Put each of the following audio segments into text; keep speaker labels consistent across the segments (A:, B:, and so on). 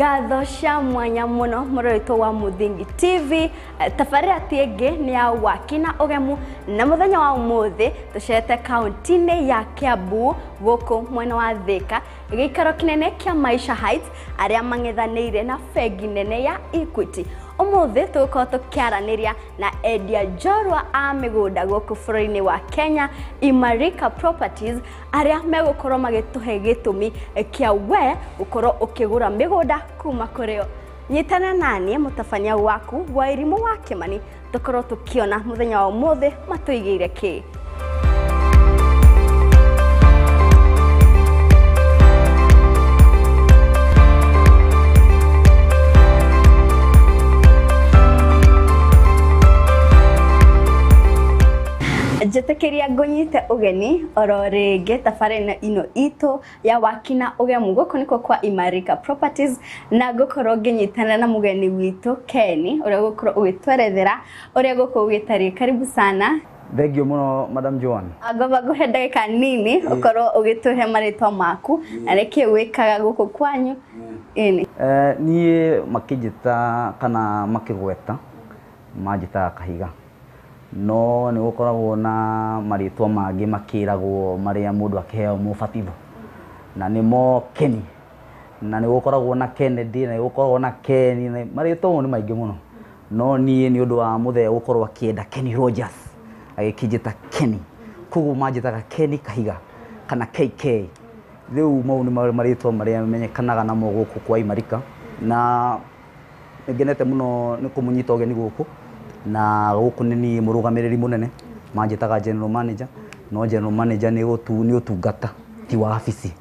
A: Ngatho cia mwanya muno mũrorĩtwo wa Muthingi TV. Tabarĩra ti ĩngĩ nĩ ya waki na ũgemu, na mũthenya wa ũmũthĩ tũcerete kaunti-inĩ ya Kiambu gũkũ mwena wa Thika, gĩikaro kĩnene kĩa Maisha Heights arĩa mang'ethanĩire na bengi nene ya Equity. Ũmũthĩ tũgũkorwo tũkĩaranĩria na endia njorua a mĩgũnda gũkũ bũrũri-inĩ wa Kenya, Imarika Properties, arĩa megũkorwo magĩtũhe gĩtũmi kĩa we gũkorwo ũkĩgũra mĩgũnda kuma kũrĩ o. Nyitana naniĩ mũtabania waku wa Irimũ wa Kĩmani, tũkorwo tũkĩona mũthenya wa ũmũthĩ matũigĩire kĩ. Njĩtĩkĩria ngũnyite ũgeni oro rĩngĩ tabarĩra ino itũ ya waki na ũgemu. Gũkũ nĩkuo kwa Imarika Properties, na ngũkorwo ngĩnyitana na mũgeni witũ Ken, ũrĩa ũgũkorwo ũgĩtwerethera ũrĩa gũkũ gũgĩtariĩ. Karibu sana.
B: Thank you mũno, Madam Joan.
A: Ngomba ngũhe ndagĩka nini ũkorwo ũgĩtũhe marĩtwa maku na nĩkĩ wĩkaga gũkũ kwanyu. Ĩni.
B: Niĩ makĩnjĩta kana makĩgweta manjĩtaga Kahiga, no nĩ gũkoragwo na marĩtwa mangĩ makĩragwo marĩa mũndũ akĩheo mũbatitho, na nĩmo Kenny, na nĩ gũkoragwo na Kennedy, na nĩ gũkoragwo na Ken, na marĩtwa mau nĩ maingĩ mũno. No niĩ nĩ ũndũ wa mũthee gũkorwo akĩenda Kenny Rogers, agĩkĩnjĩta Kenny, koguo manjĩtaga Kenny Kahiga kana KK. Rĩu mau nĩ marĩtwa marĩa menyekanaga namo gũkũ kwa Imarika, na ngenete mũno nĩ kũmũnyita ũgeni gũkũ. Na gũkũ nĩ niĩ mũrũgamĩrĩri mũnene, manjĩtaga general manager, no general manager nĩ ũtungata ti wabici.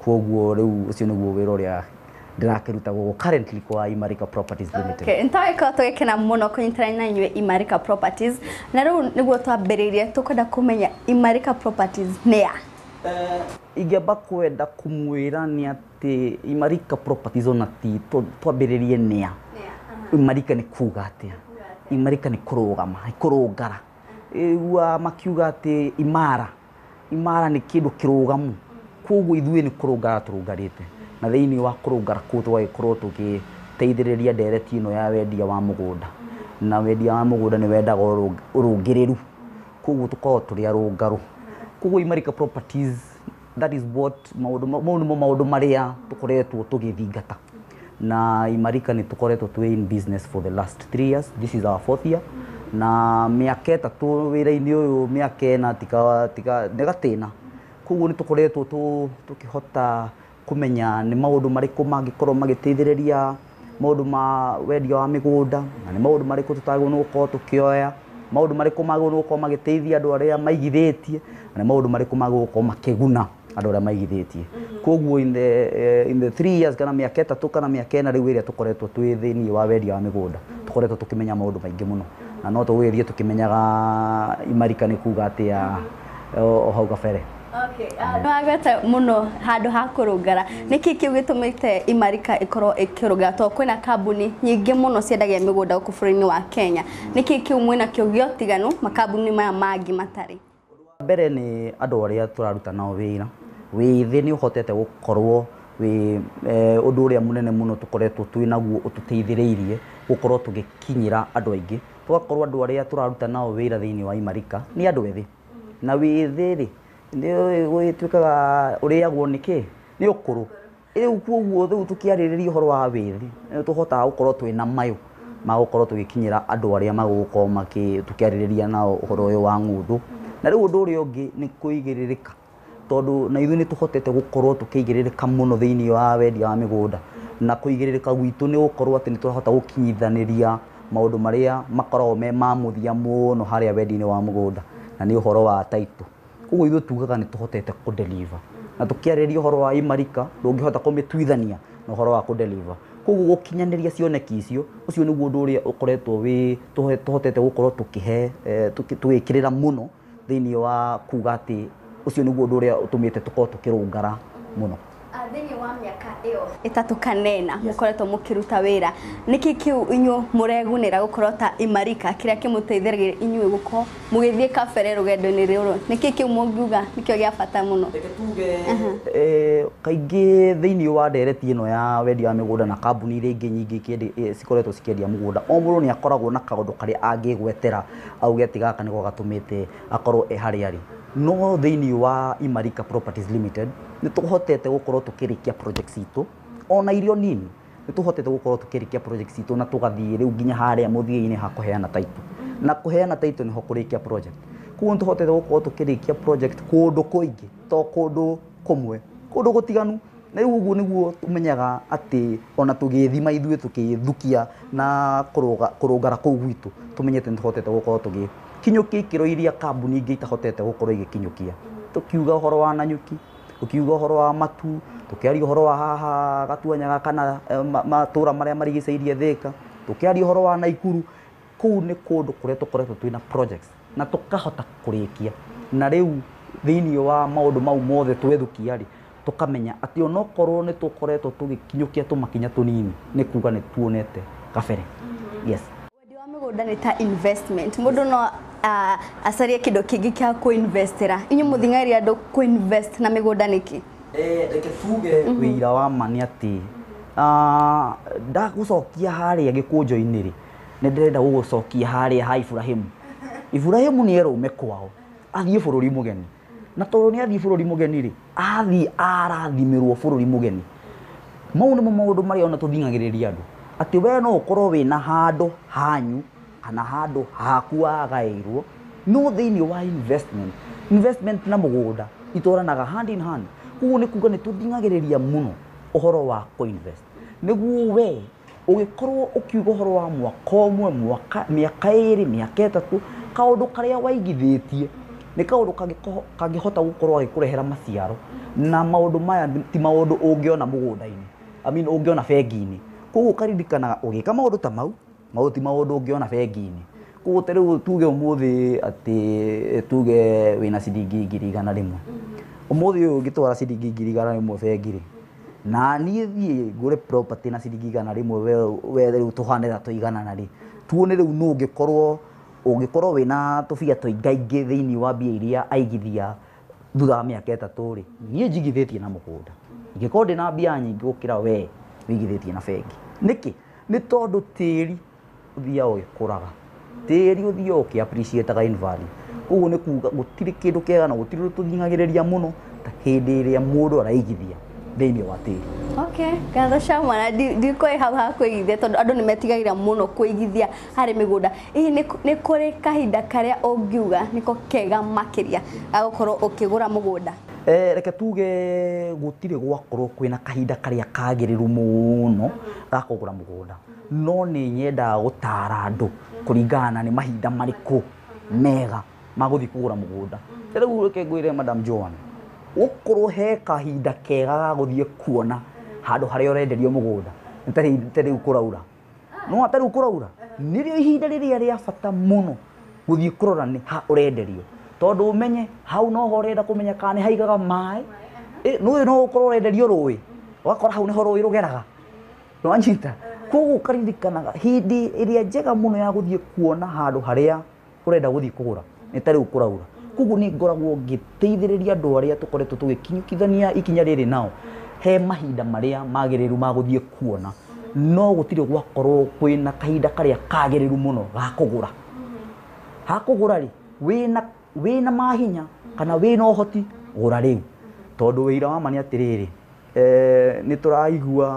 B: Koguo rĩu ũcio nĩguo wĩra ũrĩa ndĩrakĩruta gũkũ currently kwa Imarika Properties Limited.
A: Okay, nĩtwagĩkorwo tũgĩkena mũno kũnyitana na inyuĩ Imarika Properties, na rĩu nĩguo twambĩrĩirie tũkwenda kũmenya Imarika Properties nĩ ya.
B: Ingĩamba kwenda kũmwĩra nĩ atĩ Imarika Properties ona ti twambĩrĩrie nĩ ya. Imarika nĩ kuga atĩa? Imarika nĩ kũrũgama, nĩ kũrũngara. Ĩgua makiuga atĩ imara, imara nĩ kĩndũ kĩrũgamu. Koguo ithuĩ nĩ kũrũngara tũrũngarĩte, na thĩinĩ wa kũrũngara kũu tũgagĩkorwo tũgĩteithĩrĩria ndereti ĩno ya wendia wa mũgũnda. Na wendia wa mũgũnda nĩ wendaga ũrũngĩrĩru, koguo tũkoragwo tũrĩ arũngarũ. Koguo Imarika Properties, that is what maũndũ mau nĩmo maũndũ marĩa tũkoretwo tũgĩthingata. Na Imarika nĩ tũkoretwo twĩ in business for the last 3 years. This is our 4th year. Na mĩaka 3 wĩra-inĩ ũyũ, mĩaka 4 tika nĩ gatĩna. Koguo nĩ tũkoretwo tũkĩhota kũmenya nĩ maũndũ marĩkũ mangĩkorwo magĩteithĩrĩria maũndũ ma wendia wa mĩgũnda, na nĩ maũndũ marĩkũ tũtagĩrĩirwo nĩ gũkorwo tũkĩoya, maũndũ marĩkũ magĩrĩirwo nĩ gũkorwo magĩteithia andũ arĩa maigithĩtie, na nĩ maũndũ marĩkũ magĩrĩirwo gũkorwo makĩguna andũ arĩa maigithĩtie. Koguo in the 3 years kana mĩaka 3 kana mĩaka 4 rĩu ĩrĩa tũkoretwo twĩ thĩinĩ wa wendia wa mĩgũnda, tũkoretwo tũkĩmenya maũndũ maingĩ mũno, na no tũgũgĩthiĩ tũkĩmenyaga Imarika nĩ kuga atĩa o hau kabere.
A: Okay, nĩwagweta mũno handũ ha kũrũngara. Nĩkĩ kĩu gĩtũmĩte Imarika ĩkorwo ĩkĩrũngara? Tondũ kwĩna kambuni nyingĩ mũno ciendagia mĩgũnda gũkũ bũrũri-inĩ wa Kenya. Nĩkĩ kĩu mwĩnakĩo gĩa ũtiganu makambuni maya mangĩ matarĩ?
B: Mbere nĩ andũ arĩa tũraruta nao wĩra. Wĩthĩ nĩ ũhotete gũkorwo wĩ ũndũ ũrĩa mũnene mũno tũkoretwo twĩ naguo ũtũteithĩrĩirie gũkorwo tũgĩkinyĩra andũ aingĩ. Tũgakorwo andũ arĩa tũraruta nao wĩra thĩinĩ wa Imarika nĩ andũ ethĩ. Na wĩthĩ rĩ, nĩ ũgĩtuĩkaga ũrĩagwo nĩ kĩ? Nĩ ũkũrũ. Rĩu koguo rĩu tũkĩarĩrĩria ũhoro wa wĩthĩ, nĩ tũhotaga gũkorwo twĩna mayũ ma gũkorwo tũgĩkinyĩra andũ arĩa magũkorwo tũkĩarĩrĩria nao ũhoro ũyũ wa ng'ũndũ. Na rĩu ũndũ ũrĩa ũngĩ nĩ kũigĩrĩrĩka, tondũ na ithuĩ nĩ tũhotete gũkorwo tũkĩigĩrĩrĩka mũno thĩinĩ wa wendia wa mĩgũnda. Na kũigĩrĩrĩka gwitũ nĩ gũkorwo atĩ nĩ tũrahota gũkinyithanĩria maũndũ marĩa makoragwo me ma mũthia mũno harĩa wendia-inĩ wa mũgũnda, na nĩ ũhoro wa title. Koguo ithuĩ tugaga nĩ tũhotete kũ-deliver. Na tũkĩarĩrĩria ũhoro wa Imarika, ndũngĩhota kũmĩtuithania na ũhoro wa kũ-deliver. Koguo gũkinyanĩria cioneki icio, ũcio nĩguo ũndũ ũrĩa ũkoretwo wĩ tũhotete gũkorwo tũkĩhe tũgĩkĩrĩra mũno thĩinĩ wa kuga atĩ ũcio nĩguo ũndũ ũrĩa ũtũmĩte tũkorwo tũkĩrũngara mũno.
A: Thĩinĩ wa mĩaka ĩyo 3 kana 4 mũkoretwo mũkĩruta wĩra, nĩkĩ kĩu inyuĩ mũregunĩra gũkorwo ta Imarika kĩrĩa kĩmũteithĩrĩria inyuĩ gũkorwo mũgĩthiĩ kabere rũgendo-inĩ rũrũ? Nĩkĩ kĩu mũngiuga nĩkĩo gĩa bata mũno?
B: Reke tuge Kaingĩ thĩinĩ wa ndereti ĩno ya wendia wa mĩgũnda na kambuni iria ingĩ nyingĩ cikoretwo cikĩendia mũgũnda, o mũndũ nĩ akoragwo na kaũndũ karĩa angĩgwetera auge atĩ gaka nĩko gatũmĩte akorwo e harĩa arĩ. No thĩinĩ wa Imarika Properties Limited nĩ tũhotete gũkorwo tũkĩrĩkia projects citũ ona irio nini, nĩ tũhotete gũkorwo tũkĩrĩkia projects citũ na tũgathiĩ rĩu nginya harĩa mũthia-inĩ ha kũheana title, na kũheana title nĩho kũrĩkia project. Koguo nĩ tũhotete gũkorwo tũkĩrĩkia project kũndũ kũingĩ, to kũndũ kũmwe, kũndũ gũtiganu. Na rĩu ũguo nĩguo tũmenyaga atĩ ona tũgĩthima ithuĩ tũkĩthukia na kũrũngara kũu gwitũ, tũmenyete nĩ tũhotete gũkorwo tũgĩkinyũkia ikĩro iria kambuni ingĩ itahotete gũkorwo igĩkinyũkia. Tũkiuga ũhoro wa Nanyuki, tukiuga ũhoro wa Matu, tũkĩaria ũhoro wa haha Gatuanyaga kana matũra marĩa marigicĩirie Thika, tũkĩaria ũhoro wa Naikuru. Kũu nĩ kũndũ kũrĩa tũkoretwo twĩna projects na tũkahota kũrĩkia. Na rĩu thĩinĩ wa maũndũ mau mothe twethukia rĩ, tũkamenya atĩ onokorwo nĩ tũkoretwo tũgĩkinyũkia tũmakinya tũnini, nĩ kuga nĩ tuonete kabere. Yes.
A: Wendia wa mĩgũnda nĩ ta investment, mũndũ no acarie kĩndũ kĩngĩ kĩa kũinvestĩra. Inyuĩ mũthing'aria andũ kũinvest na mĩgũnda nĩkĩ?
B: Reke tuge wĩira wa ma nĩ atĩ ndagũcokia harĩa gĩkũnjo-inĩ rĩ, nĩ ndĩrenda gũgũcokia harĩa ha Iburahĩmu. Iburahĩmu nĩ eraume kwao athiĩ bũrũri mũgeni, na tondũ nĩ athiĩ bũrũri mũgeni rĩ, athiĩ arathimĩrwo bũrũri mũgeni. Mau nĩmo maũndũ marĩa ona tũthing'agĩrĩria andũ, atĩ we no ũkorwo wĩna handũ hanyu kana handũ haku wagaĩirwo, no thĩinĩ wa investment, investment na mũgũnda itwaranaga hand in hand. Koguo nĩ kuga nĩ tũthing'agĩrĩria mũno ũhoro wa kũ-invest, nĩguo we ũgĩkorwo ũkiuga ũhoro wa mwaka ũmwe, mwaka, mĩaka ĩrĩ, mĩaka ĩtatũ, kaũndũ karĩa waigithĩtie nĩ kaũndũ kangĩhota gũkorwo gagĩkũrehera maciaro. Na maũndũ maya ti maũndũ ũngĩona mũgũnda-inĩ, I mean ũngĩona bengi-inĩ. Koguo ũkaririkanaga ũgĩka maũndũ ta mau, mau ti maũndũ ũngĩona bengi-inĩ. Koguo ta rĩu tuge ũmũthĩ atĩ tuge wĩna ciringi 100,000, ũmũthĩ ũyũ ũngĩtwara ciringi 100,000 bengi rĩ, na niĩ thiĩ ngũre property na ciringi 100 we rĩu tũhane ta tũiganana rĩ, tuone rĩu nũ ũngĩkorwo wĩna tũbia tũingaingĩ thĩinĩ wa mbia iria aigithia thutha wa mĩaka 3 rĩ, niĩ njigithĩtie na mũgũnda, ingĩkorwo ndĩna mbia nyingĩ gũkĩra we wĩigithĩtie na bengi. Nĩkĩ? Nĩ tondũ tĩri ũthiaga ũgĩkũraga, tĩri ũthiaga ũkĩ appreciate in value. Koguo nĩ kuga gũtirĩ kĩndũ kĩega na gũtirĩ ũndũ tũthing'agĩrĩria mũno ta hĩndĩ ĩrĩa mũndũ araigithia thĩinĩ wa tĩri.
A: Okay, ngatho cia mwana, ndikũĩ hau ha kũigithia tondũ andũ nĩ metigagĩra mũno kũigithia harĩ mĩgũnda. Hihi nĩ kũrĩ kahinda karĩa ũngiuga nĩko kega makĩria ga gũkorwo ũkĩgũra mũgũnda?
B: Reke tuge gũtirĩ gwakorwo kwĩna kahinda karĩa kagĩrĩru mũno ga kũgũra mũgũnda, no nĩ nyendaga gũtara andũ kũringana na nĩ mahinda marĩkũ mega ma gũthiĩ kũgũra mũgũnda. Ta rĩu reke ngwĩre Madam Joan, gũkorwo he kahinda kega ga gũthiĩ kuona handũ harĩa ũrenderio mũgũnda nĩ ta rĩu kũraura. No ta rĩu kũraura nĩrĩo ihinda rĩrĩa rĩa bata mũno gũthiĩ kũrora nĩ ha ũrenderio, tondũ ũmenye hau noho ũrenda kũmenya kana nĩ haigaga maĩ. Nũĩ no ũkorwo ũrenderio rũĩ, ũgakora hau nĩho rũĩ rũgeraga, nĩwanyita? Koguo ũkaririkanaga hĩndĩ ĩrĩa njega mũno ya gũthiĩ kuona handũ harĩa ũrenda gũthiĩ kũgũra nĩ ta rĩu kũraura. Koguo nĩ ngoragwo ngĩteithĩrĩria andũ arĩa tũkoretwo tũgĩkinyũkithania ikinya rĩrĩ nao he mahinda marĩa magĩrĩru ma gũthiĩ kuona, no gũtirĩ gwakorwo kwĩna kahinda karĩa kagĩrĩru mũno ga kũgũra. Ha kũgũra rĩ, wĩna mahinya kana wĩna ũhoti, gũra rĩu, tondũ wĩira wa ma nĩ atĩrĩrĩ, nĩ tũraigua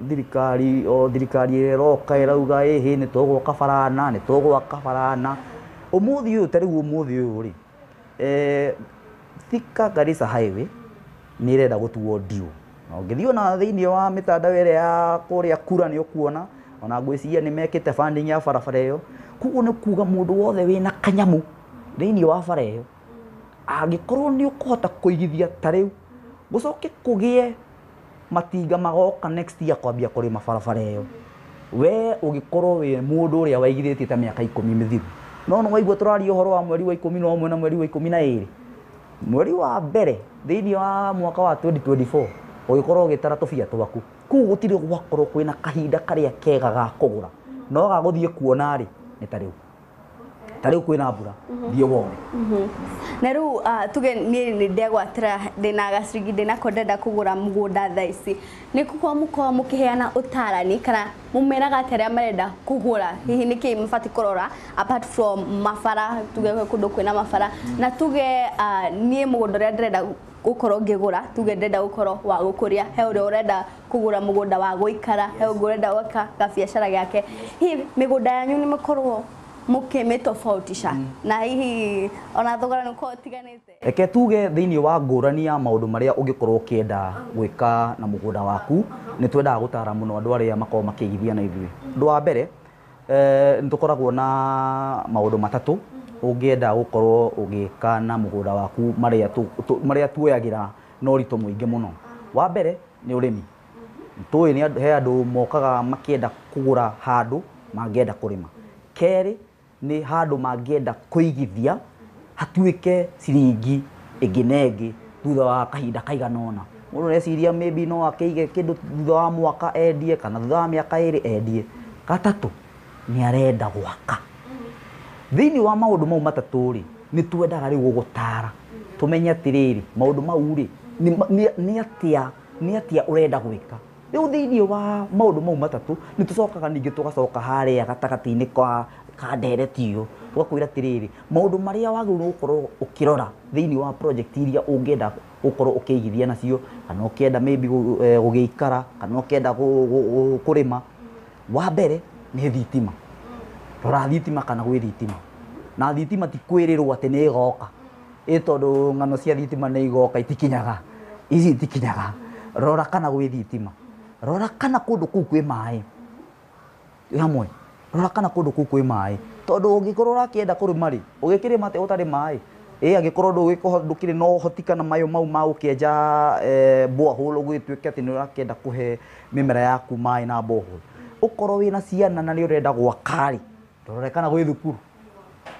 B: thirikari, o thirikari ĩrĩa ĩroka ĩrauga ĩhĩ nĩ tũgwaka barana, nĩ tũgwaka barana. Ũmũthĩ ũyũ ta rĩu ũmũthĩ ũyũ rĩ, Thika Garissa Highway nĩ ĩrenda gũtuo due. Na ũngĩthiĩ ona thĩinĩ wa mĩtandao ĩrĩa ya kũrĩa kura nĩ ũkuona, ona ngwĩciria nĩ mekĩte funding ya barabara ĩyo. Koguo nĩ kuga mũndũ wothe wĩna kanyamũ thĩinĩ wa bara ĩyo, angĩkorwo nĩ ũkũhota kũigithia ta rĩu, gũcoke kũgĩe matinga magoka next year kwambia kũrĩma barabara ĩyo, we ũgĩkorwo wĩ mũndũ ũrĩa waigithĩtie ta mĩaka 10 mĩthiru. No nĩ waigua tũraria ũhoro wa mweri wa 11 na mweri wa 12, mweri wa mbere thĩinĩ wa mwaka wa 2024 ũgĩkorwo ũgĩtara tũbia twaku. Koguo gũtirĩ gwakorwo kwĩna kahinda karĩa kega ga kũgũra, no ga gũthiĩ kuona rĩ nĩ ta rĩu. Ta rĩu kwĩna mbura, thiĩ wone.
A: Na rĩu tuge niĩ nĩ ndegwatĩra, ndĩna gaciringi ndĩnako, ndĩrenda kũgũra mũgũnda thaa ici, nĩ kũkorwo mũkorwo mũkĩheana ũtarani kana mũmeraga atĩ arĩa marenda kũgũra hihi nĩkĩ mabatiĩ kũrora apart from mabara? Tuge gwĩ kũndũ kwĩna mabara, na tuge niĩ mũgũnda ũrĩa ndĩrenda gũkorwo ngĩgũra, tuge ndĩrenda gũkorwo wa gũkũria, he ũrĩa ũrenda kũgũra mũgũnda wa gũikara, he ũngĩ ũrenda gwaka gabiacara gĩake, hihi mĩgũnda yanyu nĩ mũkorwo mũkĩmĩtofautisha na hihi ona thogora nĩ ũkorwo ũtiganĩte?
B: Reke tuge thĩinĩ wa ngũrani ya maũndũ marĩa ũngĩkorwo ũkĩenda gwĩka na mũgũnda waku, nĩ twendaga gũtara mũno andũ arĩa makoragwo makĩigithia na ithuĩ. Ũndũ wa mbere, nĩ tũkoragwo na maũndũ matatũ ũngĩenda gũkorwo ũgĩka na mũgũnda waku marĩa tuoyagĩra na ũritũ mũingĩ mũno. Wa mbere nĩ ũrĩmi. Tũĩ nĩ he andũ mokaga makĩenda kũgũra handũ mangĩenda kũrĩma. Kerĩ nĩ handũ mangĩenda kũigithia hatuĩke ciringi ĩngĩ na ĩngĩ thutha wa kahinda kaigana ũna. Mũndũ areciria maybe no akĩige kĩndũ, thutha wa mwaka endie kana thutha wa mĩaka 2 endie. Gatatũ nĩ arenda gwaka. Thĩinĩ wa maũndũ mau matatũ rĩ, nĩ twendaga rĩu gũgũtara tũmenye atĩrĩrĩ, maũndũ mau rĩ, nĩ atĩa ũrenda gwĩka. Rĩu thĩinĩ wa maũndũ mau matatũ nĩ tũcokaga ningĩ tũgacoka harĩa gatagatĩ-inĩ ka ndereti ĩyo, tũgakwĩra atĩrĩrĩ, maũndũ marĩa wagĩrĩirwo gũkorwo ũkĩrora thĩinĩ wa project iria ũngĩenda gũkorwo ũkĩigithia nacio, kana ũkĩenda maybe gũgĩikara, kana ũkĩenda kũrĩma. Wa mbere nĩ thitima. Rora thitima kana gwĩ thitima. Na thitima ti kwĩrĩrwo atĩ nĩ ĩgoka, ĩ tondũ ng'ano cia thitima nĩ igoka itikinyaga, ici itikinyaga. Rora kana gwĩ thitima, rora kana kũndũ kũu kwĩ maĩ hamwe, rora kana kũndũ kũu kwĩ maĩ, tondũ ũngĩkorwo ũrakĩenda kũrĩma rĩ, ũgĩkĩrĩma atĩa ũtarĩ maĩ? Ĩ angĩkorwo ndũkĩrĩ na ũhoti kana mayũ mau ma gũkĩenja borehole, ũgĩtuĩke atĩ nĩ ũrakĩenda kũhe mĩmera yaku maĩ na borehole. Ũkorwo wĩna ciana na nĩ ũrenda gwaka rĩ, rora kana gwĩ thukuru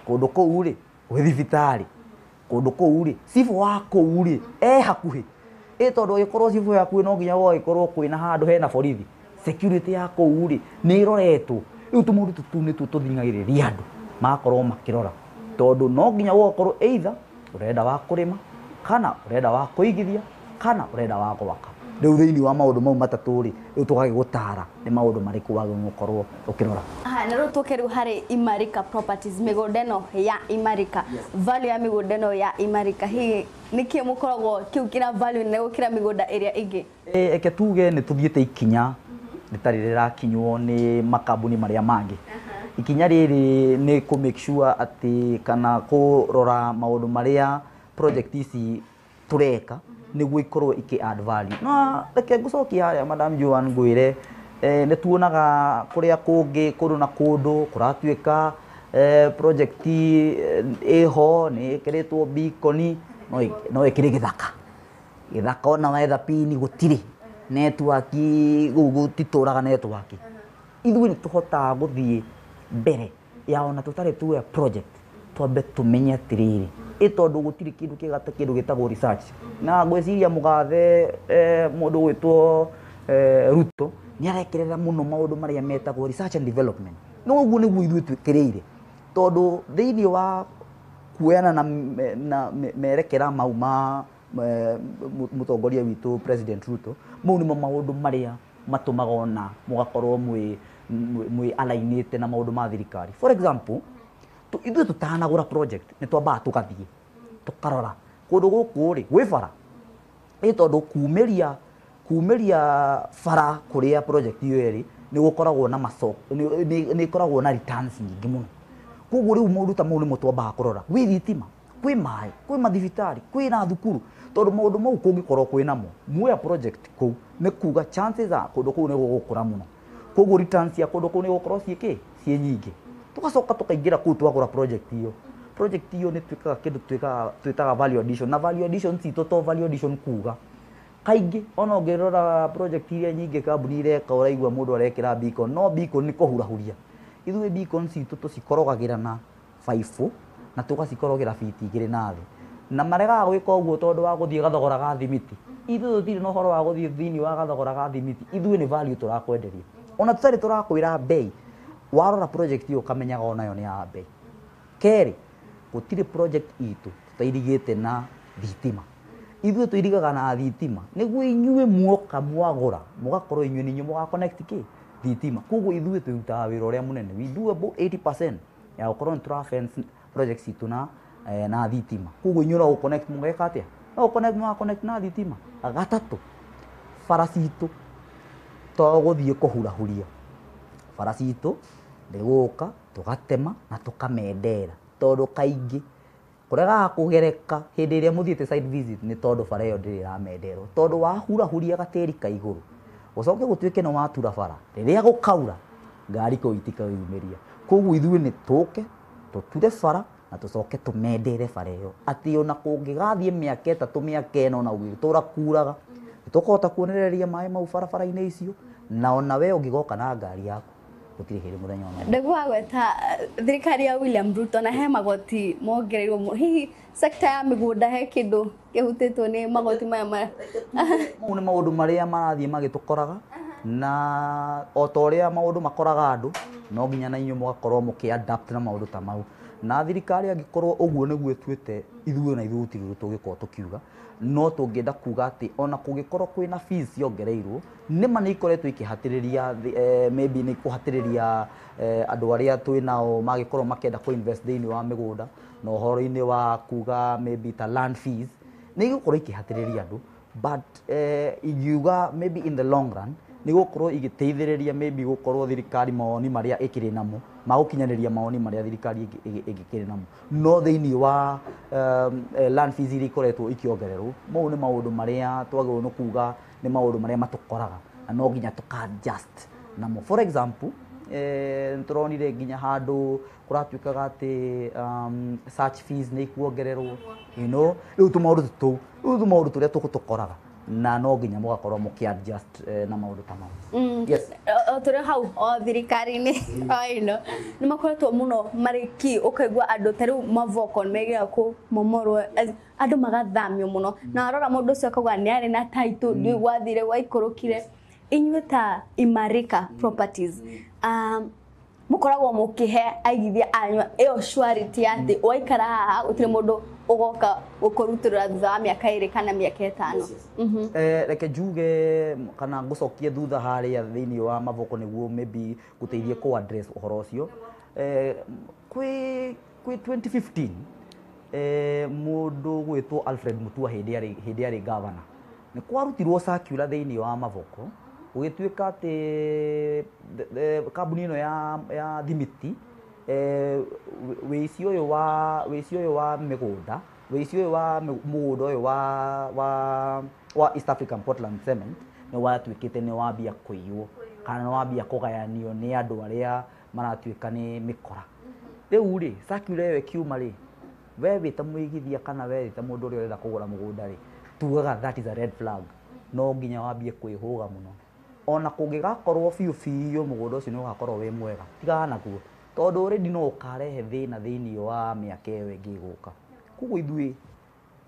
B: kũndũ kũu rĩ, gwĩ thibitarĩ kũndũ kũu rĩ, cibũ wa kũu rĩ e hakuhĩ. Ĩ tondũ angĩkorwo cibũ e hakuhĩ, no nginya gũgagĩkorwo kwĩna handũ hena borithi, security ya kũu rĩ nĩ ĩroretwo. Rĩu tũmaũndũ tũtũ nĩtuo tũthing'agĩrĩria andũ magakorwo makĩrora, tondũ no nginya gũgakorwo either ũrenda wa kũrĩma, kana ũrenda wa kũigithia, kana ũrenda wa gwaka. Rĩu thĩinĩ wa maũndũ mau matatũ rĩ, rĩu tũgagĩgũtara nĩ maũndũ marĩkũ wagĩrĩirwo gũkorwo ũkĩrora.
A: Aha, na rĩu tũke rĩu harĩ Imarika Properties, mĩgũnda ĩno ya Imarika, value ya mĩgũnda ĩno ya Imarika, hihi nĩkĩ mũkoragwo kĩu kĩna value nene gũkĩra mĩgũnda ĩrĩa ĩngĩ?
B: Reke tuge nĩ tũthiĩte ikinya rĩtarĩ rĩrakinywo nĩ makambuni marĩa mangĩ. Ikinya rĩrĩ nĩ kũ make sure atĩ kana kũrora maũndũ marĩa project ici tũreka nĩguo ikorwo ikĩ add value. No reke ngũcokie harĩa, Madam Joan, ngwĩre nĩ tuonaga kũrĩa kũngĩ kũndũ na kũndũ kũratuĩka project ĩho nĩ ĩkĩrĩtwo beacon, no ĩkĩrĩ gĩthaka gĩthaka, ona wetha pini gũtirĩ network, gũu gũtitũraga network. Ithuĩ nĩ tũhotaga gũthiĩ mbere ya ona tũtarĩ tuoya project, twambe tũmenye atĩrĩrĩ, ĩ tondũ gũtirĩ kĩndũ kĩega ta kĩndũ gĩtagwo research. Na ngwĩciria mũgathe mũndũ gwĩtwo Ruto nĩ arekerera mũno maũndũ marĩa metagwo research and development. No ũguo nĩguo ithuĩ twĩkĩrĩire, tondũ thĩinĩ wa kuoyana na merekera mau ma mũtongoria witũ President Ruto, mau nĩmo maũndũ marĩa matũmaga ona mũgakorwo mwĩ alignĩte na maũndũ ma thirikari. For example, ithuĩ tũtanagũra project nĩ twambaga tũgathiĩ tũkarora kũndũ gũkũ rĩ gwĩ bara, ĩ tondũ kumĩria bara kũrĩa project ĩyo ĩrĩ nĩ gũkoragwo na macoko, nĩ ĩkoragwo na returns nyingĩ mũno. Koguo rĩu maũndũ ta mau nĩmo twambaga kũrora, gwĩ thitima, kwĩ maĩ, kwĩ mathibitarĩ, kwĩ na thukuru, tondũ maũndũ mau kũngĩkorwo kwĩ namo muoya project kũu, nĩ kuga chances are kũndũ kũu nĩ gũgũkũra mũno, koguo returns cia kũndũ kũu nĩ gũkorwo ciĩ kĩ ciĩ nyingĩ. Tũgacoka tũkaingĩra kũu twagũra project ĩyo. Project ĩyo nĩ twĩkaga kĩndũ twĩtaga value addition, na value addition citũ to value addition kuga kaingĩ ona ũngĩrora project iria nyingĩ kambuni ireka, ũraigua mũndũ arekĩra beacon, no beacon nĩ kũhurahuria. Ithuĩ beacon citũ tũcikorogagĩra na baibũ na tũgacikorogera biti 2 na thĩ, na maregaga gwĩka ũguo tondũ wa gũthiĩ gathogora ga thimiti. Ithuĩ tũtirĩ na ũhoro wa gũthiĩ thĩinĩ wa gathogora ga thimiti, ithuĩ nĩ value tũrakwenderia. Ona tũtarĩ tũrakwĩra bei, warora project ĩyo ũkamenyaga onayo nĩ ya bei. Kerĩ, gũtirĩ project itũ tũtairigĩte na thitima. Ithuĩ tũirigaga na thitima nĩguo inyuĩ muoka mwagũra mũgakorwo inyuĩ nĩ inyuĩ mũga connect kĩ thitima. Koguo ithuĩ tũrutaga wĩra ũrĩa mũnene, we do about 80% ya gũkorwo nĩ tũra fence project citũ na na thitima. Koguo inyuĩ no gũ-connect mũgeka atĩa? No gũ-connect mũga connect na thitima. Gatatũ, bara citũ to gũthiĩ kũhurahuria. Bara citũ nĩ gũka tũgatema na tũkamendera, tondũ kaingĩ kũregaga kũgereka hĩndĩ ĩrĩa mũthiĩte site visit nĩ tondũ bara ĩyo ndĩrĩ ĩramenderwo, tondũ wahurahuria gatĩri ka igũrũ ũcoke gũtuĩke nĩ watura bara, rĩrĩa gũkaura ngari kũu itikaumiria. Koguo ithuĩ nĩ tũke tũture bara na tũcoke tũmendere bara ĩyo, atĩ ona kũngĩgathiĩ mĩaka 3 mĩaka 4 ona gũgĩtũra kuraga, nĩtũkũhota kuonereria maĩ mau barabara-inĩ icio, na ona we ũngĩgoka na ngari yaku gũtirĩ hĩndĩ mũthenya ona ũmwe.
A: Ndiguo gweta thirikari ya William Ruto na he magoti mongereirwo hihi sector ya mĩgũnda he kĩndũ kĩhutĩtwo nĩ magoti maya maya?
B: Mau nĩ maũndũ marĩa marathiĩ magĩtũkoraga, na o ta ũrĩa maũndũ makoraga andũ, no nginya na inyuĩ mũgakorwo mũkĩ-adapt na maũndũ ta mau. Na thirikari angĩkorwo ũguo nĩguo ĩtuĩte, ithuĩ ona ithuĩ gũtirĩ ũndũ tũngĩkorwo tũkiuga, no tũngĩenda kuga atĩ ona kũngĩkorwo kwĩna fees ciongereirwo, nĩma nĩ ikoretwo ikĩhatĩrĩria, maybe nĩ ikũhatĩrĩria andũ arĩa twĩnao magĩkorwo makĩenda kũ-invest thĩinĩ wa mĩgũnda, na ũhoro-inĩ wa kuga maybe ta land fees, nĩ igũkorwo ikĩhatĩrĩria andũ, but ingiuga maybe in the long run nĩ gũkorwo igĩteithĩrĩria maybe gũkorwo thirikari mawoni marĩa ĩkĩrĩ namo, magũkinyanĩria mawoni marĩa thirikari ĩngĩkĩrĩ namo. No thĩinĩ wa land fees iria ikoretwo ikĩongererwo, mau nĩ maũndũ marĩa twagĩrĩirwo nĩ kuga nĩ maũndũ marĩa matũkoraga na no nginya tũka adjust namo. For example, nĩtũronire nginya handũ kũratuĩkaga atĩ search fees nĩ ikuongererwo, you know, rĩu tũmaũndũ tũu, rĩu tũmaũndũ tũrĩa tũgũtũkoraga na no nginya mũgakorwo mũkĩ-adjust na maũndũ ta mau. Yes.
A: O tũrĩ hau o thirikari-inĩ o ĩno nĩ makoretwo mũno marĩ key, ũkaigua andũ ta rĩu mavoko nĩ megĩra kũmomorwo, andũ magathamio mũno, na warora mũndũ ũcio akauga nĩ arĩ na title, ndiũĩ gwathire gwaikũrũkire. Inyuĩ ta Imarika Properties, mũkoragwo mũkĩhe aigithia anyu ĩyo surety atĩ waikara haha gũtirĩ mũndũ ũgoka gũkũrutũrũra thutha wa mĩaka 2 kana mĩaka 5?
B: Reke njuge kana ngũcokie thutha harĩa thĩinĩ wa mavoko nĩguo maybe gũteithie kũ address ũhoro ũcio. Kwĩ 2015 mũndũ gwĩtwo Alfred Mutua hĩndĩ arĩ governor, nĩ kwarutirwo circular thĩinĩ wa mavoko gũgĩtuĩka atĩ kambuni ĩno ya thimiti, wĩici ũyũ wa mĩgũnda, wĩici ũyũ wa mũgũnda ũyũ wa East African Portland Cement nĩ watuĩkĩte nĩ wambia kũiywo kana nĩ wambia kũgayanio nĩ andũ arĩa maratuĩka nĩ mĩkora. Rĩu rĩ, circular ĩyo ĩkiuma rĩ, we wĩ ta mũigithia kana we wĩ ta mũndũ ũrĩa ũrenda kũgũra mũgũnda rĩ, tugaga that is a red flag, no nginya wambie kwĩhũga mũno. Ona kũngĩgakorwo biũ biũ mũgũnda ũcio nĩ ũgakorwo wĩ mwega, tigana naguo, tondũ already no ũkarehe thĩna thĩinĩ wa mĩaka ĩyo ĩngĩ ĩgũka. Koguo ithuĩ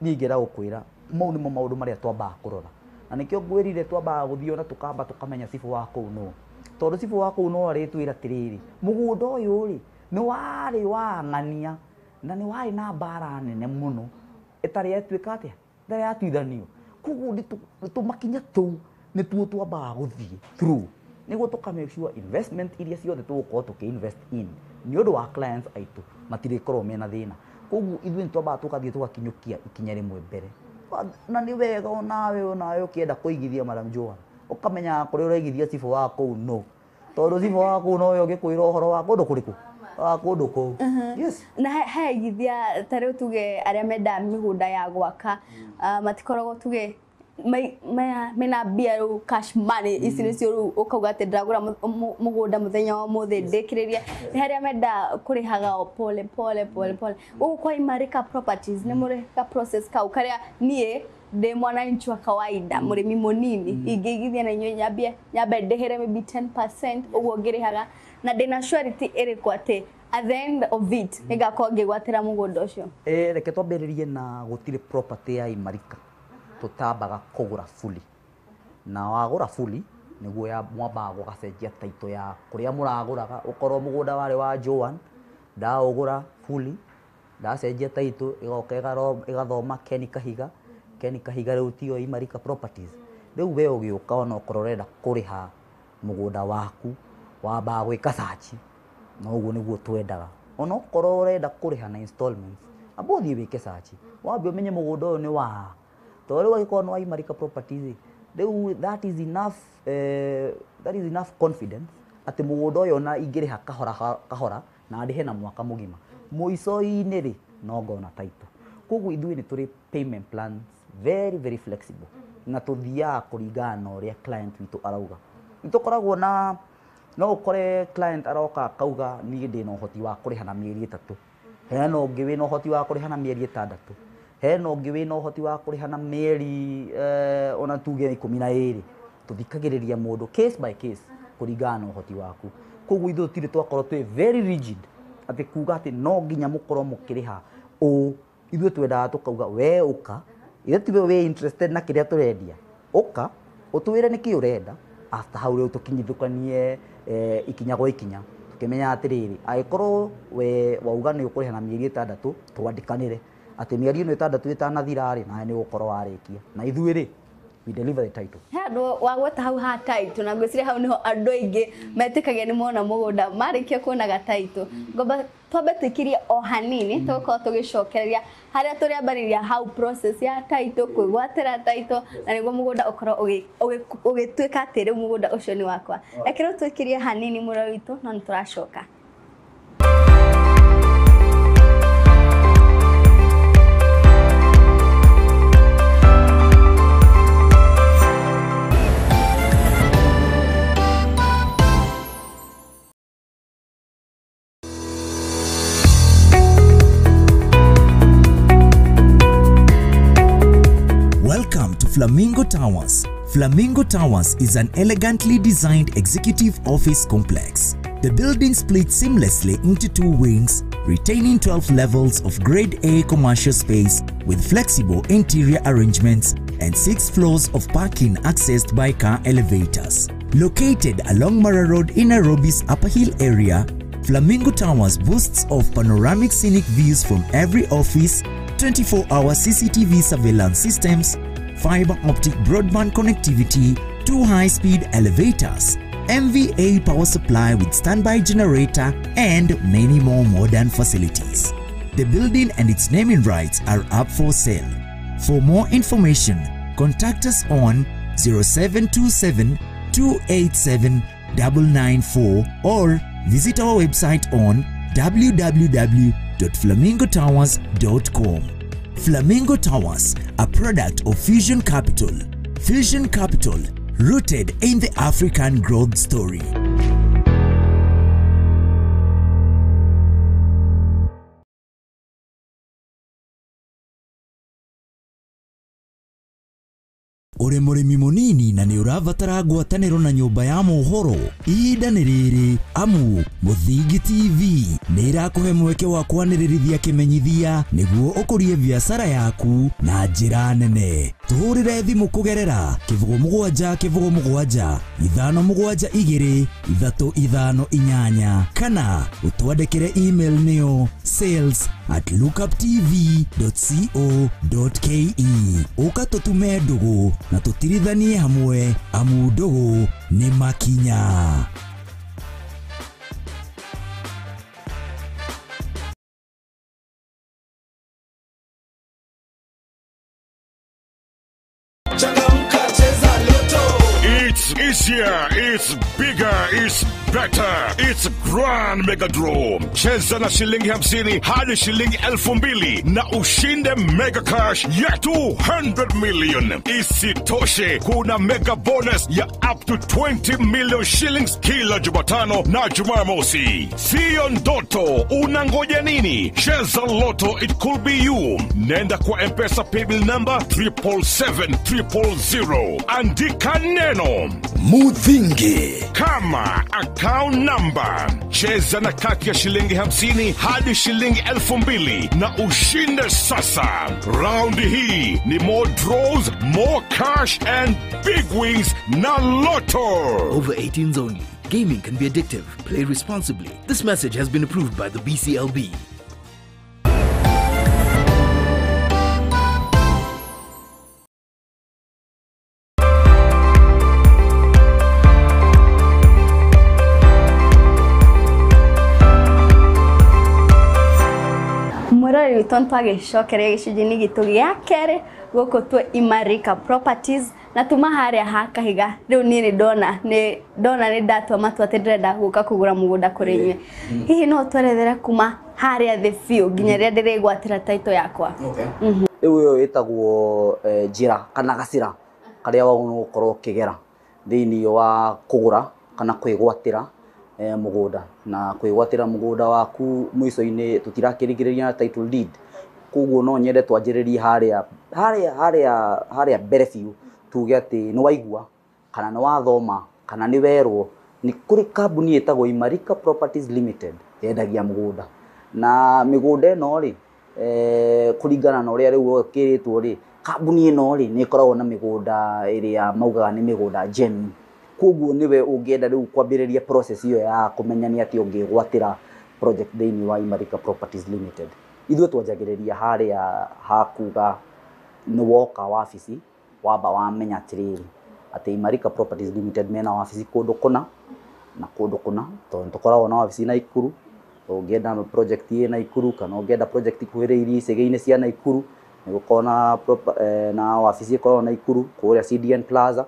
B: niĩ ingĩenda gũkwĩra mau nĩmo maũndũ marĩa twambaga kũrora, na nĩkĩo ngwĩrire twambaga gũthiĩ ona tũkamba tũkamenya cibũ wa kũu nũ, tondũ cibũ wa kũu no arĩtwĩra atĩrĩrĩ, mũgũnda ũyũ rĩ nĩ warĩ wa ng'ania na nĩ warĩ na mbara nene mũno ĩtarĩ yatuĩka atĩa, ĩtarĩ yatuithanio. Koguo tũmakinya tũu nĩtuo twambaga gũthiĩ through nĩguo tũka make sure investment iria ciothe tũgũkorwo tũkĩ invest in nĩ ũndũ wa clients aitũ matirĩkorwo mena thĩna. Koguo ithuĩ nĩ twambaga tũgathiĩ tũgakinyũkia ikinya rĩmwe mbere, na nĩ wega onawe ũkĩenda kũigithia Madam Joan ũkamenyaga kũrĩa ũraigithia cibũ wa kũu no, tondũ cibũ wa kũu nowe ũngĩkwĩra ũhoro wa kũndũ kũrĩkũ, wa kũndũ kũu. Yes.
A: Na he aigithia ta rĩu tuge arĩa mendaga mĩgũnda ya gwaka, matikoragwo tuge mena mbia rĩu cash money ici nĩcio rĩu ũkauga atĩ ndĩragũra mũgũnda mũthenya wa ũmũthĩ ndĩkĩrĩrie, nĩ harĩa menda kũrĩhaga o pole pole pole pole. Gũkũ kwa Imarika Properties nĩ mũrĩ ka process kau karĩa niĩ ndĩ mwananchi wa kawaida, mũrĩmi mũnini, ingĩigithia na inyuĩ nyambe ndĩhĩre maybe 10% ũguo ngĩrĩhaga, na ndĩna surety ĩrĩkũ atĩ at the end of it nĩngakorwo ngĩgwatĩra mũgũnda ũcio?
B: Reke twambĩrĩrie na gũtirĩ property ya Imarika tũtambaga kũgũra fully, na wagũra fully nĩguo mwambaga gũgacenjia title ya kũrĩa mũragũraga. Ũkorwo mũgũnda warĩ wa Joan, ndaũgũra fully. Ndacenjia title igoka igathoma Ken Kahiga. Ken Kahiga rĩu tiyo Imarika Properties. Rĩu we ũgĩũka ona okorwo ũrenda kũrĩha mũgũnda waku wambaga gwĩka search. Na ũguo nĩguo twendaga. Ona okorwo ũrenda kũrĩha na installments, amba ũthiĩ wĩke search. Wambe ũmenye mũgũnda ũyũ nĩ wa. Tondũ rĩu angĩkorwo nĩ wa Imarika Properties, rĩu that is enough, that is enough confidence atĩ mũgũnda ũyũ ona ingĩrĩha kahora kahora na ndĩhe na mwaka mũgima, mũico-inĩ rĩ no ngona title. Koguo ithuĩ nĩ tũrĩ payment plans very very flexible na tũthiaga kũringana na ũrĩa client witũ arauga. Nĩ tũkoragwo na no ũkore client aroka akauga niĩ ndĩna ũhoti wa kũrĩha na mĩeri 3, hena ũngĩ wĩna ũhoti wa kũrĩha na mĩeri 6, hena ũngĩ wĩna ũhoti wa kũrĩha na mĩeri ona tuge 12. Tũthikagĩrĩria mũndũ case by case kũringana na ũhoti waku. Koguo ithuĩ tũtirĩ twakorwo twĩ very rigid atĩ kuga atĩ no nginya mũkorwo mũkĩrĩha ũũ. Ithuĩ twendaga tũkauga we ũka, ithuĩ tiwe wĩ interested na kĩrĩa tũrendia, ũka ũtwĩre nĩkĩ ũrenda. After hau rĩu tũkinyithũkanie ikinya gwa ikinya tũkĩmenya atĩrĩrĩ, angĩkorwo we wauga nĩ ũkũrĩha na mĩeri 6, twandĩkanĩre atĩ mĩeri ĩno 6 ĩtanathira rĩ, nawe nĩ ũgũkorwo warĩkia, na ithuĩ rĩ we deliver the title.
A: He andũ wagweta hau ha title, na ngwĩciria hau niho andũ aingĩ metĩkagia nĩ mona mũgũnda marĩkia kuonaga title. Ngomba twambe tũikirie o hanini, tũgũkorwo tũgĩcokereria harĩa tũrĩambĩrĩria hau process ya title, kwĩgwatĩra title, na nĩguo mũgũnda ũkorwo ũgĩtuĩka atĩ rĩu mũgũnda ũcio nĩ wakwa. Reke rĩu tũikirie hanini mũrori witũ, no nĩ tũracoka.
C: Flamingo Towers. Flamingo Towers is an elegantly designed executive office complex. The building splits seamlessly into 2 wings, retaining 12 levels of Grade A commercial space with flexible interior arrangements and 6 floors of parking accessed by car elevators. Located along Mara Road in Nairobi's Upper Hill area, Flamingo Towers boasts of panoramic scenic views from every office, 24-hour CCTV surveillance systems, fiber optic broadband connectivity, 2 high-speed elevators, MVA power supply with standby generator, and many more modern facilities. The building and its naming rights are up for sale. For more information, contact us on 0727 287 994 or visit our website on www.flamingotowers.com. Flamingo Towers, a product of Fusion Capital. Fusion Capital, rooted in the African growth story. Uri mũrĩmi mũnini na nĩ ũrabatara ngwatanĩro na nyũmba ya mohoro, ihinda nĩ rĩrĩ amu Mũthingi TV nĩ ĩrakũhe mweke wa kwanĩrĩrithia kĩmenyithia nĩguo ũkũrie biacara yaku na njĩra nene. Tũhũrĩre thimũ kũgerera 07 07 572 358 kana ũtwandĩkĩre email nĩyo sales@lookuptv.co.ke. Ũka tũtume ndũgũ na tũtirithanie hamwe amu ndũgũ nĩ makinya.
D: It's easier, it's bigger, it's better, it's Grand Mega Draw. Cheza na shilingi 50 hadi shilingi 2000 na ushinde mega cash ya 200 million. Isitoshe, kuna mega bonus ya up to 20 million shillings kila Jumatano na Jumamosi. Sio ndoto, unangoja nini? Cheza Lotto, it could be you. Nenda kwa M-Pesa paybill number 777 000. Andika neno
C: Muthingi
D: kama account number. Cheza na kati ya shilingi 50 hadi shilingi 2000 na ushinde sasa. Round hii ni more draws, more cash and big wins na Lotto.
E: Over 18s only. Gaming can be addictive. Play responsibly. This message has been approved by the BCLB.
A: witũ, nĩtwagĩcokeria gĩcunjĩ-inĩ gitũ gĩa kerĩ gũkũ twĩ Imarika Properties na tuma harĩa ha Kahiga. Rĩu niĩ nĩ ndona nĩ ndatua matua atĩ ndĩrenda gũka kũgũra mũgũnda kũrĩ inyuĩ. Hihi no twerethere kuma harĩa thĩ biũ nginya rĩrĩa ndĩrĩgwatĩra title yakwa?
B: Rĩu ĩyo ĩtagwo njĩra kana gacĩra karĩa wagĩrĩirwo gũkorwo ũkĩgera thĩinĩ wa kũgũra kana kwĩgwatĩra mũgũnda. Na kwĩgwatĩra mũgũnda waku, mũico-inĩ tũtirakĩrigĩrĩria na title deed. Koguo no nyende twanjĩrĩrie harĩa harĩa harĩa harĩa mbere biũ, tuge atĩ nĩ waigua kana nĩ wathoma kana nĩ werwo nĩ kũrĩ kambuni ĩtagwo Imarika Properties Limited yendagia mũgũnda. Na mĩgũnda ĩno rĩ, kũringana na ũrĩa rĩu ũkĩrĩtwo rĩ, kambuni ĩno rĩ, nĩ ĩkoragwo na mĩgũnda ĩrĩa maugaga nĩ mĩgũnda genuine. Koguo nĩwe ũngĩenda rĩu kwambĩrĩria process ĩyo ya kũmenya nĩ atĩa ũngĩgwatĩra project thĩinĩ wa Imarika Properties Limited. Ithuĩ twanjagĩrĩria harĩa ha kuga nĩ woka wabici, wamba wamenya atĩrĩrĩ, atĩ Imarika Properties Limited mena wabici kũndũ kũna na kũndũ kũna, tondũ nĩ tũkoragwo na wabici Naikuru. Ũngĩenda project ĩ Naikuru kana ũngĩenda project ikuhĩrĩirie icagi-inĩ cia Naikuru, nĩ gũkoragwo na wabici ĩkoragwo Naikuru kũrĩa CDN Plaza,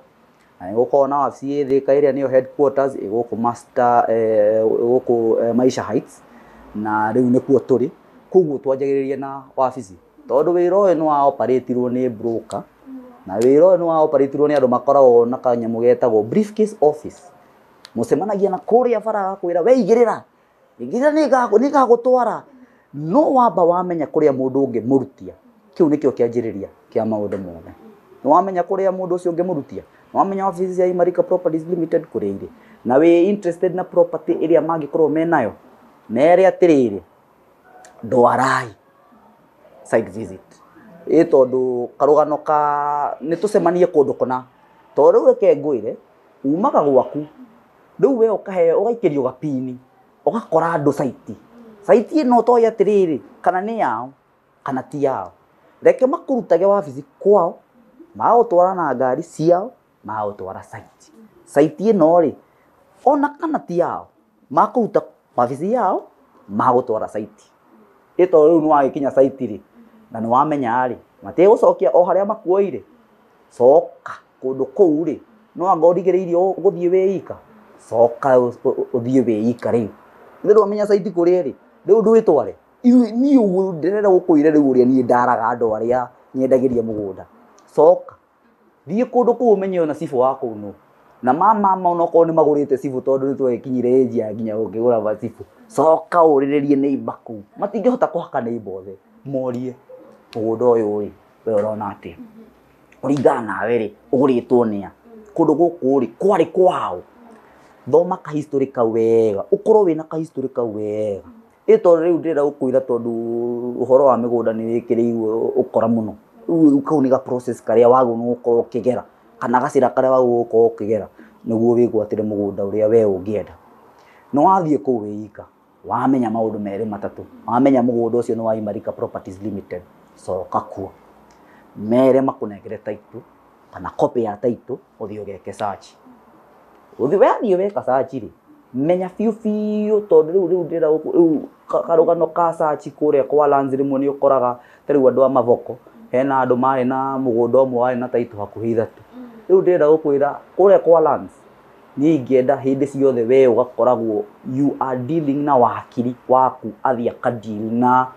B: na nĩ gũkoragwo na wabici ĩ Thĩka ĩrĩa nĩyo headquarters ĩ gũkũ Master, gũkũ Maisha Heights, na rĩu nĩkuo tũrĩ. Koguo twanjagĩrĩria na wabici, tondũ wĩra ũyũ nĩ wa operatirwo nĩ broker, na wĩra ũyũ nĩ wa operatirwo nĩ andũ makoragwo na kanyamũ getagwo briefcase office. Mũcemanagia na kũrĩa bara, agakwĩra, "We igĩrĩra, igĩrĩra, nĩngagũtwara." No wamba wamenya kũrĩa mũndũ ũngĩmũrutia, kĩu nĩkĩo kĩanjĩrĩria kĩa maũndũ mothe. Nĩ wamenya kũrĩa mũndũ ũcio ũngĩmũrutia, nĩ wamenya wabici cia Imarika Properties Limited kũrĩa irĩ, na wĩ interested na property ĩrĩa mangĩkorwo menayo, mere atĩrĩrĩ, "Ndwarai site visit." Ĩ tondũ karũgano ka nĩ tũcemanie kũndũ kũna, tondũ rĩu reke ngwĩre, umaga gwaku rĩu we ũkaheo, ũgaikĩrio gapini, ũgakora andũ site. Site ĩno toĩ atĩrĩrĩ, kana nĩ yao kana ti yao. Reke makũrutage wabici kwao, magũtwara na ngari ciao, magũtwara site. Site ĩno rĩ, ona kana ti yao, makũruta wabici yao, magũtwara site. Ĩ tondũ rĩu nĩ wagĩkinya site rĩ, na nĩ wamenya rĩ, matigũcokia o harĩa makuoire. Coka kũndũ kũu rĩ, no anga ũrigĩrĩirio gũthiĩ wĩ ika, coka ũthiĩ wĩ ika. Rĩu nĩ ndwamenya site kũrĩa ĩrĩ, rĩu ndwĩtware. Niĩ ũguo ndĩrenda gũkwĩra rĩu ũrĩa niĩ ndaraga andũ arĩa nyendagĩria mũgũnda. Coka thiĩ kũndũ kũu, ũmenye ona cibũ wa kũu nũ, na mama onokorwo nĩ magũrĩte cibũ, tondũ nĩ twagĩkinyire age ya nginya ũngĩgũra macibũ. Coka ũrĩrĩrie neighbor kũu, matingĩhota kũhaka neighbor othe, morie, "Mũgũnda ũyũ rĩ, we ũrona atĩa? Kũringana nawe rĩ, ũgũrĩtwo nĩa? Kũndũ gũkũ rĩ, kwarĩ kwao?" Thoma ka history kau wega, ũkorwo wĩna ka history kau wega. Ĩ tondũ rĩu ndĩrenda gũkwĩra, tondũ ũhoro wa mĩgũnda nĩ wĩkĩrĩirwo ũkora mũno, rĩu kau nĩ ga process karĩa wagĩrĩirwo nĩ gũkorwo ũkĩgera, kana gacĩra karĩa wagĩrĩirwo gũkorwo ũkĩgera nĩguo wĩgwatĩre mũgũnda ũrĩa we ũngĩenda. Nĩ wathiĩ kũu wĩ ika, wamenya maũndũ merĩ matatũ, wamenya mũgũnda ũcio nĩ wa Imarika Properties Limited, coka kuo, mere makũnengere title kana copy ya title, ũthiĩ ũgeke search. Ũthiĩ wathiĩ weka search rĩ, menya biũ biũ, tondũ rĩu ndĩrenda rĩu karũgano ka search kũrĩa kwa lands, rĩmwe nĩ ũkoraga ta rĩu andũ a Mavoko, hena andũ marĩ na mũgũnda ũmwe warĩ na title hakuhĩ ithatũ. Rĩu ndĩrenda gũkwĩra, kũrĩa kwa lands, niĩ ingĩenda hĩndĩ ciothe we ũgakoragwo you are dealing na wakiri waku, athiĩ akadeal na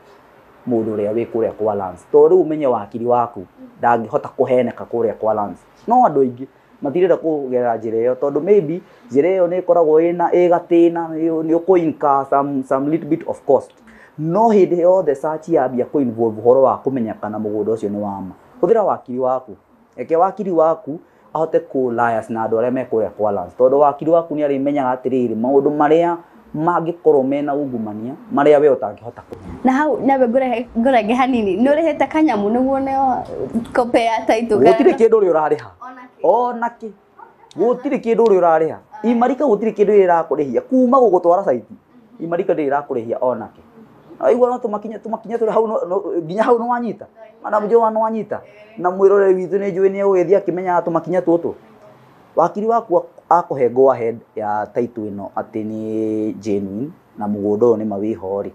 B: mũndũ ũrĩa wĩ kũrĩa kwa lands, tondũ rĩu ũmenye wakiri waku ndangĩhota kũheneka kũrĩa kwa lands. No andũ aingĩ matirenda kũgerera njĩra ĩyo, tondũ maybe njĩra ĩyo nĩ ĩkoragwo ĩna ĩ gatĩna, nĩ ũkũ incur some little bit of cost. No hĩndĩ yothe search yambia kũ involve ũhoro wa kũmenya kana mũgũnda ũcio nĩ wama, hũthĩra wakiri waku. Reke wakiri waku ahote kũ liaise na andũ arĩa me kũrĩa kwa lands, tondũ wakiri waku nĩ arĩmenyaga atĩrĩrĩ, maũndũ marĩa mangĩkorwo mena ungumania marĩa we ũtangĩhota kũmenya.
A: Na hau nawe ngũrenge hanini, nĩ ũrĩhĩte kanyamũ nĩguo neo copy ya title?
B: Gũtirĩ kĩndũ ũrĩ ũrarĩha ona kĩ, gũtirĩ kĩndũ ũrĩ ũrarĩha. Imarika gũtirĩ kĩndũ ĩrakũrĩhia kuma gũgũtwara site. Imarika ndĩrĩ ĩrakũrĩhia ona kĩ. Waigua? No tũmakinya tũmakinya tũrĩ hau, nginya hau nĩ wanyita, Madam Joan, nĩ wanyita, na mwĩroreri witũ nĩ njũĩ nĩ egũgĩthiĩ akĩmenyaga tũmakinya tũtũ. Wakiri waku akũhe go ahead ya title ĩno atĩ nĩ genuine na mũgũnda ũyũ nĩ ma wĩho rĩ,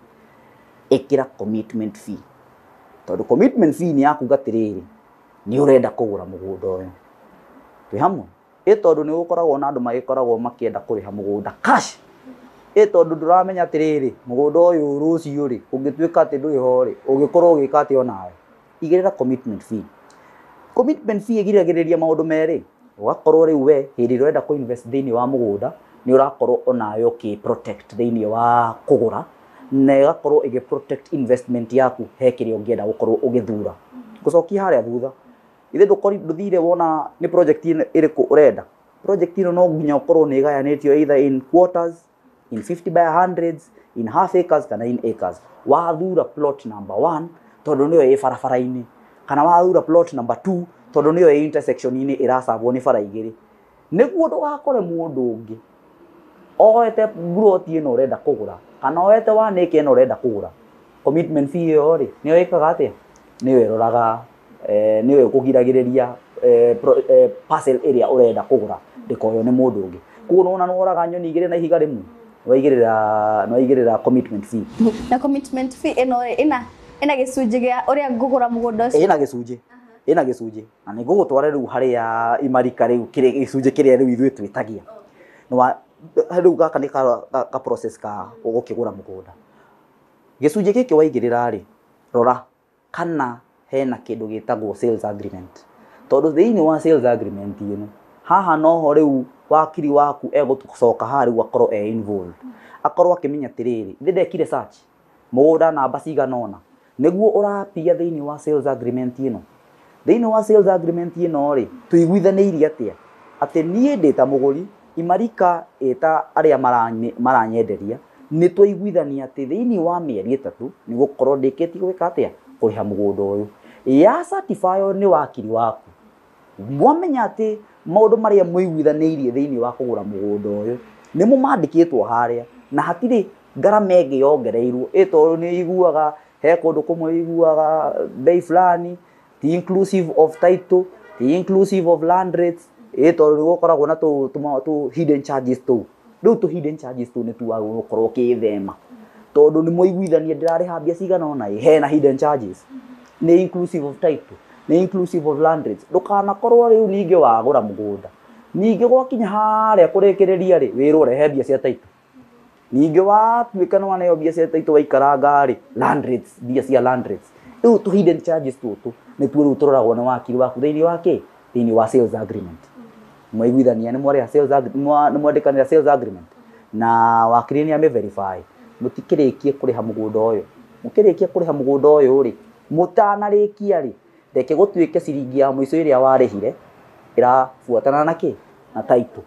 B: ĩkĩra commitment fee. Tondũ commitment fee nĩ yakuga atĩrĩrĩ, nĩ ũrenda kũgũra mũgũnda ũyũ. Twĩ hamwe? Ĩ tondũ nĩ gũkoragwo na andũ magĩkoragwo makĩenda kũrĩha mũgũnda cash. Ĩ tondũ ndũramenya atĩrĩrĩ, mũgũnda ũyũ rũciũ rĩ, ũngĩtuĩka atĩ ndũrĩ ho rĩ, ũngĩkorwo ũgĩka atĩa onawe. Igĩrĩra commitment fee. Commitment fee ĩgiragĩrĩria maũndũ merĩ. Ũgakorwo rĩu we hĩndĩ ĩrĩa ũrenda kũ invest thĩinĩ wa mũgũnda, nĩ ũrakorwo onawe ũkĩ protect thĩinĩ wa kũgũra, na ĩgakorwo ĩgĩ protect investment yaku he kĩrĩa ũngĩenda gũkorwo ũgĩthura. Ngũcokia harĩa thutha, ithe ndũthire wona nĩ project ĩrĩkũ ũrenda. Project ĩno no nginya ũkorwo nĩ ĩgayanĩtio either in quarters, in 50 by hundreds, in half acres kana in acres. Wathura plot number 1 tondũ nĩyo ĩ barabara-inĩ, kana wathura plot number 2 tondũ nĩyo ĩ intersection-inĩ ĩracabwo nĩ bara igĩrĩ, nĩguo ndũgakore mũndũ ũngĩ oete plot ĩno ũrenda kũgũra kana oete one acre ĩno ũrenda kũgũra. Commitment fee ĩyo rĩ, nĩyo ĩkaga atĩa? Nĩyo ĩroraga, nĩyo ĩkũgiragĩrĩria parcel ĩrĩa ũrenda kũgũra ndĩkoywo nĩ mũndũ ũngĩ. Koguo nĩwona nĩworaga nyoni igĩrĩ na ihiga rĩmwe, nĩwaigĩrĩra commitment fee.
A: Na commitment fee ĩno rĩ, ĩna gĩcunjĩ gĩa ũrĩa ngũgũra mũgũnda ũcio?
B: Ĩna gĩcunjĩ. Ĩna gĩcunjĩ. Na nĩ ngũgũtwara rĩu harĩa Imarika rĩu gĩcunjĩ kĩrĩa rĩu ithuĩ twĩtagia. Rĩu gaka nĩ ka process ka gũkĩgũra mũgũnda. Gĩcunjĩ gĩkĩ waigĩrĩra rĩ, rora kana hena kĩndũ gĩtagwo sales agreement. Tondũ thĩinĩ wa sales agreement ĩno, haha noho rĩu wakiri waku egũcoka haha rĩu akorwo e involved. Akorwo akĩmenya atĩrĩrĩ, ithe ndekire search mũgũnda namba cigana ũna, nĩguo ũrapia thĩinĩ wa sales agreement ĩno. Thĩinĩ wa sales agreement ĩno rĩ, tũiguithanĩirie atĩa? Atĩ niĩ ndĩ ta mũgũri, Imarika ĩta arĩa maranyenderia, nĩ twaiguithania atĩ thĩinĩ wa mĩeri 3 nĩ gũkorwo ndĩkĩtie gwĩka atĩa? Kũrĩha mũgũnda ũyũ. Ya certify nĩ wakiri waku. Mwamenya atĩ maũndũ marĩa mũiguithanĩirie thĩinĩ wa kũgũra mũgũnda ũyũ nĩ mũmandĩkĩtwo harĩa, na hatirĩ ngarama ĩngĩ yongereirwo. Ĩ tondũ nĩ iguaga he kũndũ kũmwe iguaga bei fulani ti inclusive of title, ti inclusive of land rates. Ĩ tondũ nĩ gũkoragwo na tũ hidden charges tũu. Rĩu tũ hidden charges tũu nĩ tuagĩrĩirwo gũkorwo ũkĩthema, tondũ nĩ mwaiguithania ndĩrarĩha mbia cigana ũna, ĩ hena hidden charges, nĩ inclusive of title, nĩ inclusive of land rates. Ndũkanakorwo rĩu ningĩ wagũra mũgũnda, ningĩ gwakinya harĩa kũrĩkĩrĩria rĩ, wĩrwo ũrehe mbia cia title. Ningĩ watuĩka nĩ waneo mbia cia title waikaranga rĩ, land rates, mbia cia land rates. Rĩu tũ hidden charges tũtũ nĩtuo rĩu tũroragwo nĩ wakiri waku thĩinĩ wa kĩ? Thĩinĩ wa sales agreement. Mwaiguithania nĩ mwarĩha sales agreement, nĩ mwandĩkanĩra sales agreement, na wakiri nĩ ame verify. Mũtikĩrĩkie kũrĩha mũgũnda ũyũ. Mũkĩrĩkia kũrĩha mũgũnda ũyũ rĩ, mũtanarĩkia rĩ, reke gũtuĩke ciringi ya mũico ĩrĩa warĩhire ĩrabuatana na kĩ? Na title.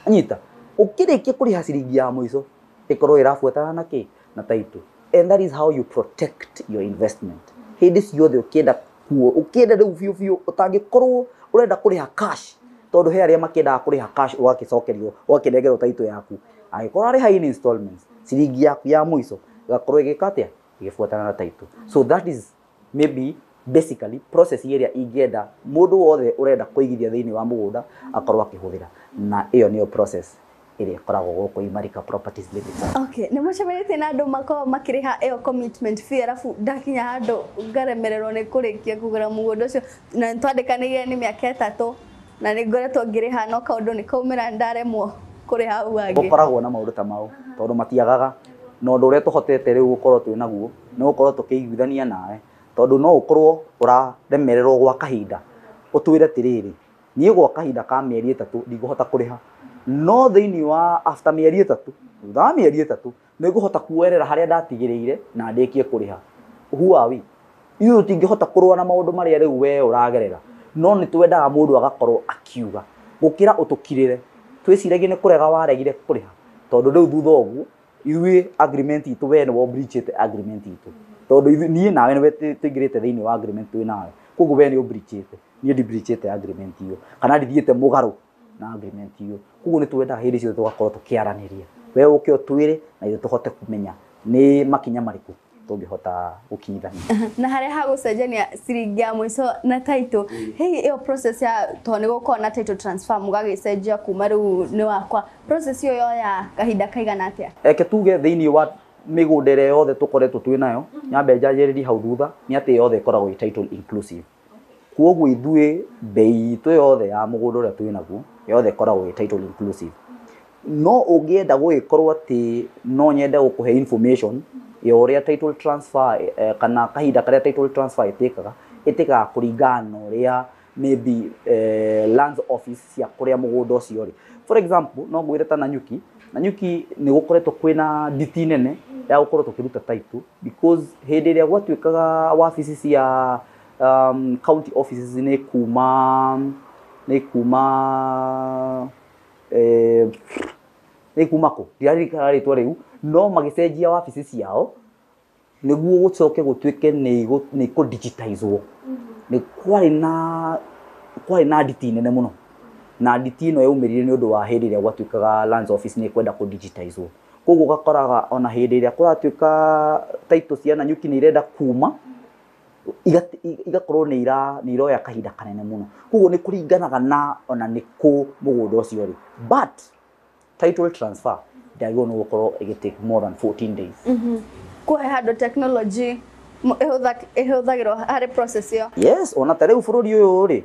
B: Anyita, ũkĩrĩkia kũrĩha ciringi ya mũico ĩkorwo ĩrabuatana na kĩ? Na title. And that is how you protect your investment. Hĩndĩ ciothe ũkĩenda kuo, ũkĩenda rĩu biũ biũ, ũtangĩkorwo ũrenda kũrĩha cash, tondũ he arĩa makĩendaga kũrĩha cash ũgakĩcokerio, ũgakĩnengerwo title yaku. Angĩkorwo arĩha in installments, ciringi yaku ya mũico ĩgakorwo ĩgĩka atĩa? Ĩgĩbuatana na title. So that is maybe basically process ĩrĩa ingĩenda mũndũ wothe ũrenda kũigithia thĩinĩ wa mũgũnda akorwo akĩhũthĩra, na ĩyo nĩyo process ĩrĩa ĩkoragwo gũkũ Imarika Properties Limited.
A: Okay, nĩ mũcemanĩtie na andũ makoragwo makĩrĩha ĩyo commitment fee, arabu ndakinya handũ ngaremererwo nĩ kũrĩkia kũgũra mũgũnda ũcio, na nĩtwandĩkanĩire nĩ mĩaka 3 na nĩ ngoretwo ngĩrĩha no kaũndũ nĩ kaumĩra ndaremwo kũrĩha hau hangĩ.
B: Gũkoragwo na maũndũ ta mau tondũ matiagaga, na ũndũ ũrĩa tũhotete rĩu gũkorwo twĩ naguo nĩ gũkorwo tũkĩiguithania nawe, tondũ no ũkorwo ũraremererwo gwa kahinda, ũtwĩre atĩrĩrĩ, niĩ gwa kahinda ka mĩeri 3 ndikũhota kũrĩha, no thĩinĩ wa after mĩeri 3, thutha wa mĩeri 3 nĩ ngũhota kuoerera harĩa ndatigĩrĩire na ndĩkie kũrĩha. Who are we? Ithuĩ tũtingĩhota kũrũa na maũndũ marĩa rĩu we ũragerera, no nĩ twendaga mũndũ agakorwo akiuga gũkĩra ũtũkirĩre twĩciragie nĩ kũrega waregire kũrĩha, tondũ rĩu thutha ũguo ithuĩ agreement itũ we nĩwe breachĩte agreement itũ, tondũ niĩ nawe nĩwe tũingĩrĩte thĩinĩ wa agreement twĩ nawe, koguo we nĩ ũbreachĩte, niĩ ndibreachĩte agreement ĩyo kana ndithiĩte mũgarũ na agreement ĩyo. Koguo nĩ twendaga hĩndĩ ciothe tũgakorwo tũkĩaranĩria, we ũke ũtwĩre na ithuĩ tũhote kũmenya nĩ makinya marĩkũ tũngĩhota gũkinyithania.
A: Na harĩa hagũcenjania ciringi ya mũico na title, hihi ĩyo process ya tondũ nĩ gũkorwo na title transfer mũgagĩcenjia kuma rĩu nĩ wakwa, process ĩyo yoya kahinda kaigana atĩa?
B: Reke tuge thĩinĩ wa mĩgũnda ĩrĩa yothe tũkoretwo twĩ nayo, nyambe njanjĩrĩrie hau thutha, nĩ atĩ yothe ĩkoragwo ĩ title inclusive. Koguo ithuĩ bei itũ yothe ya mũgũnda ũrĩa twĩ naguo yothe ĩkoragwo ĩ title inclusive. No ũngĩenda gũgĩkorwo atĩ no nyende gũkũhe information ya ũrĩa title transfer kana kahinda karĩa title transfer ĩtĩkaga, ĩtĩkaga kũringana na ũrĩa maybe lands office cia kũrĩa mũgũnda ũcio ũrĩ. For example, no ngwĩre ta Nanyuki, Nanyuki nĩ gũkoretwo kwĩna nditi nene ya gũkorwo tũkĩruta title, because hĩndĩ ĩrĩa gwatuĩkaga wabici cia county offices nĩ kuma nĩ kuma eh, nĩ kuma kũ, ndiraririkana rĩtwa rĩu, no magĩcenjia wabici ciao nĩguo gũcoke gũtuĩke nĩ kũ digitizwo, nĩ kwarĩ na nditi nene mũno, na nditi ĩno yaumĩrire nĩ ũndũ wa hĩndĩ ĩrĩa gwatuĩkaga lands office nĩ kwenda kũ digitizwo. Koguo ũgakoraga ona hĩndĩ ĩrĩa kũratuĩka title cia Nanyuki nĩ irenda kuma, igakorwo nĩ iroya kahinda kanene mũno. Koguo nĩ kũringanaga na ona nĩ kũ mũgũnda ũcio ũrĩ, but title transfer ndĩagĩrĩirwo nĩ gũkorwo ĩgĩ take more than 14 days.
A: Kũhe handũ technology ĩhũthagĩrwo harĩ process ĩyo?
B: Yes, ona ta rĩu bũrũri ũyũ rĩ,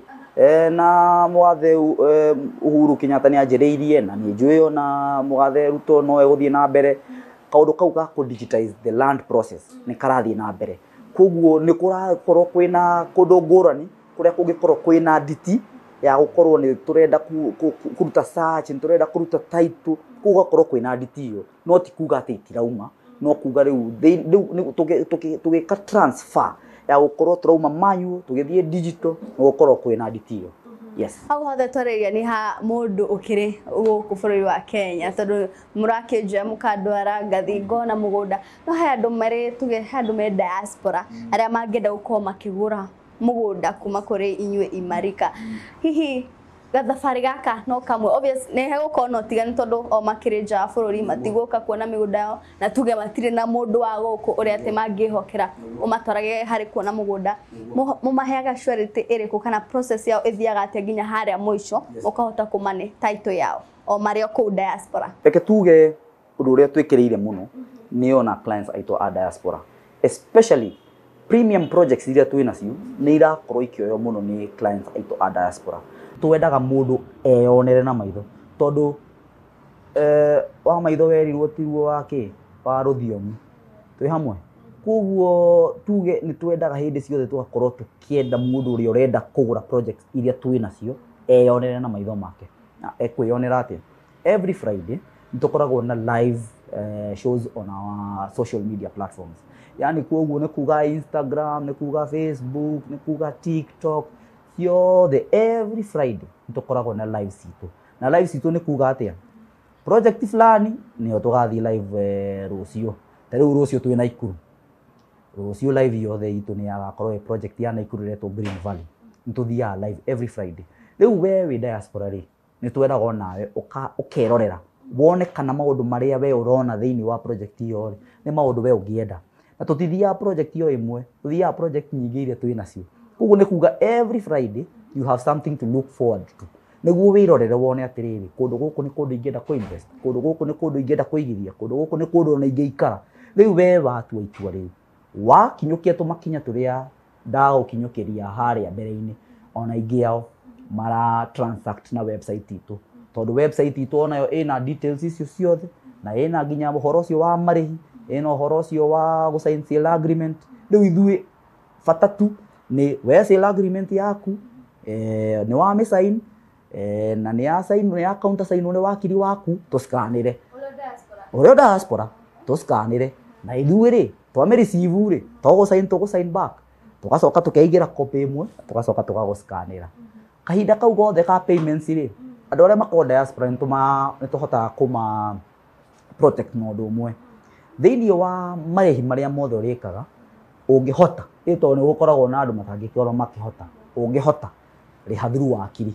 B: na mũgathe Uhuru Kenyatta nĩ anjĩrĩirie, na nĩ njũĩ ona mũgathe Ruto no egũthiĩ na mbere, kaũndũ kau ga kũ digitize the land process nĩ karathiĩ na mbere. Koguo nĩ kũrakorwo kwĩna kũndũ ngũrani kũrĩa kũngĩkorwo kwĩna nditi ya gũkorwo nĩ tũrenda kũruta search, nĩ tũrenda kũruta title, koguo gũgakorwo kwĩna nditi ĩyo. No ti kuga atĩ itirauma, no kuga rĩu rĩu tũgĩka transfer ya gũkorwo tũrauma manual tũgĩthiĩ digital, nĩ gũkorwo kwĩna nditi ĩyo. Yes.
A: Hau hothe twarĩria nĩ ha mũndũ ũkĩrĩ gũkũ bũrũri wa Kenya, tondũ mũrakĩnjoya mũkandwara ngathi ngona mũgũnda, no he andũ marĩ, tuge he andũ me diaspora arĩa mangĩenda gũkorwo makĩgũra mũgũnda kuma kũrĩ inyuĩ Imarika. Hihi gathabarĩ gaka no kamwe? Obvious nĩ hegũkorwo na ũtiganu, tondũ o makĩrĩ nja wa bũrũri matigũka kuona mĩgũnda yao, na tuge matirĩ na mũndũ wa gũkũ ũrĩa atĩ mangĩhokera ũmatwarage harĩ kuona mũgũnda. Mũmaheaga surety ĩrĩkũ, kana process yao ĩthiaga atĩa nginya harĩa mũico ũkahota kũmane title yao o marĩ o kũu diaspora?
B: Reke tuge ũndũ ũrĩa twĩkĩrĩire mũno nĩ ona clients aitũ a diaspora, especially premium projects iria twĩ nacio nĩ irakorwo ikĩoywo mũno nĩ clients aitũ a diaspora. Twendaga mũndũ eyonere na maitho, tondũ wa maitho werirwo tiguo wa kĩ wa rũthiomi twĩ hamwe. Koguo tuge nĩ twendaga hĩndĩ ciothe tũgakorwo tũkĩenda mũndũ ũrĩa ũrenda kũgũra projects iria twĩ nacio eyonere na maitho make. Na ekwĩyonera atĩa? Every Friday nĩ tũkoragwo na live shows on our social media platforms, yani koguo nĩ kuga Instagram, nĩ kuga Facebook, nĩ kuga TikTok, ciothe every Friday nĩ tũkoragwo na live citũ. Na live citũ nĩ kuga atĩa? Project fulani nĩyo tũgathiĩ live rũciũ. Ta rĩu rũciũ twĩ Naikuru, rũciũ live yothe itũ nĩ yagakorwo ĩ project ya Naikuru ĩretwo Green Valley. Nĩ tũthiaga live every Friday. Rĩu we wĩ diaspora rĩ, nĩ twendaga onawe ũkerorera wone kana maũndũ marĩa we ũrona thĩinĩ wa project ĩyo rĩ nĩ maũndũ we ũngĩenda. Na tũtithiaga project ĩyo ĩmwe, tũthiaga project nyingĩ iria twĩ nacio. Koguo nĩ kuga every Friday you have something to look forward to, nĩguo wĩrorere wone atĩrĩrĩ, kũndũ gũkũ nĩ kũndũ ingĩenda kũ-invest, kũndũ gũkũ nĩ kũndũ ingĩenda kũigithia, kũndũ gũkũ nĩ kũndũ ona ingĩikara. Rĩu we watua itua rĩu, wakinyũkia tũmakinya tũrĩa ndagũkinyũkĩria harĩa mbere-inĩ, ona ingĩ ao mara transact na website itũ, tondũ website itũ onayo ĩna details icio ciothe, na ĩna nginya ũhoro ũcio wa marĩhi, ĩna ũhoro ũcio wa gũ-sign sale agreement. Rĩu ithuĩ bata tu nĩ we sale agreement yaku nĩ wa mĩ-sign, na nĩ ya sign, nĩ ya counter sign nĩ wakiri waku, tũscanĩre ũrĩa diaspora, tũscanĩre, na ithuĩ rĩ twamĩ receive rĩ, tũgũ-sign, tũgũ-sign back, tũgacoka tũkeigĩra copy ĩmwe, tũgacoka tũgagũscanĩra. Kahinda kau gothe ka payments rĩ, andũ arĩa makoragwo diaspora nĩ tũhotaga kũma protect na ũndũ ũmwe thĩinĩ wa marĩhi marĩa mothe ũrĩkaga. Ũngĩhota ĩ, tondũ nĩ gũkoragwo na andũ matangĩkorwo makĩhota, ũngĩhota rĩha through wakiri,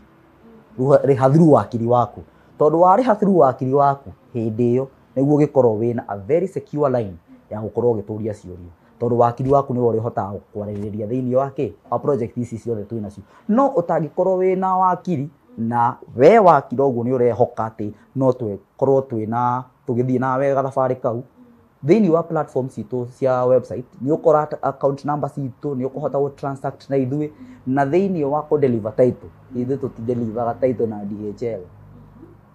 B: rĩha through wakiri waku, tondũ warĩha through wakiri waku hĩndĩ ĩyo nĩguo ũgĩkorwo wĩna a very secure line ya gũkorwo ũgĩtũria ciũria, tondũ wakiri waku nĩwe ũrĩhotaga kwarĩrĩria thĩinĩ wa kĩ wa project ici ciothe twĩ nacio. No ũtangĩkorwo wĩna wakiri, na we wakiri ũguo nĩ ũrehoka atĩ no tũkorwo twĩna tũgĩthiĩ nawe gathabarĩ kau, Thĩinĩ wa platform citũ cia website nĩ ũkora account number citũ, nĩ ũkũhota gũ transact na ithuĩ. Na thĩinĩ wa kũ deliver title, ithuĩ tũtidelivaga title na DHL,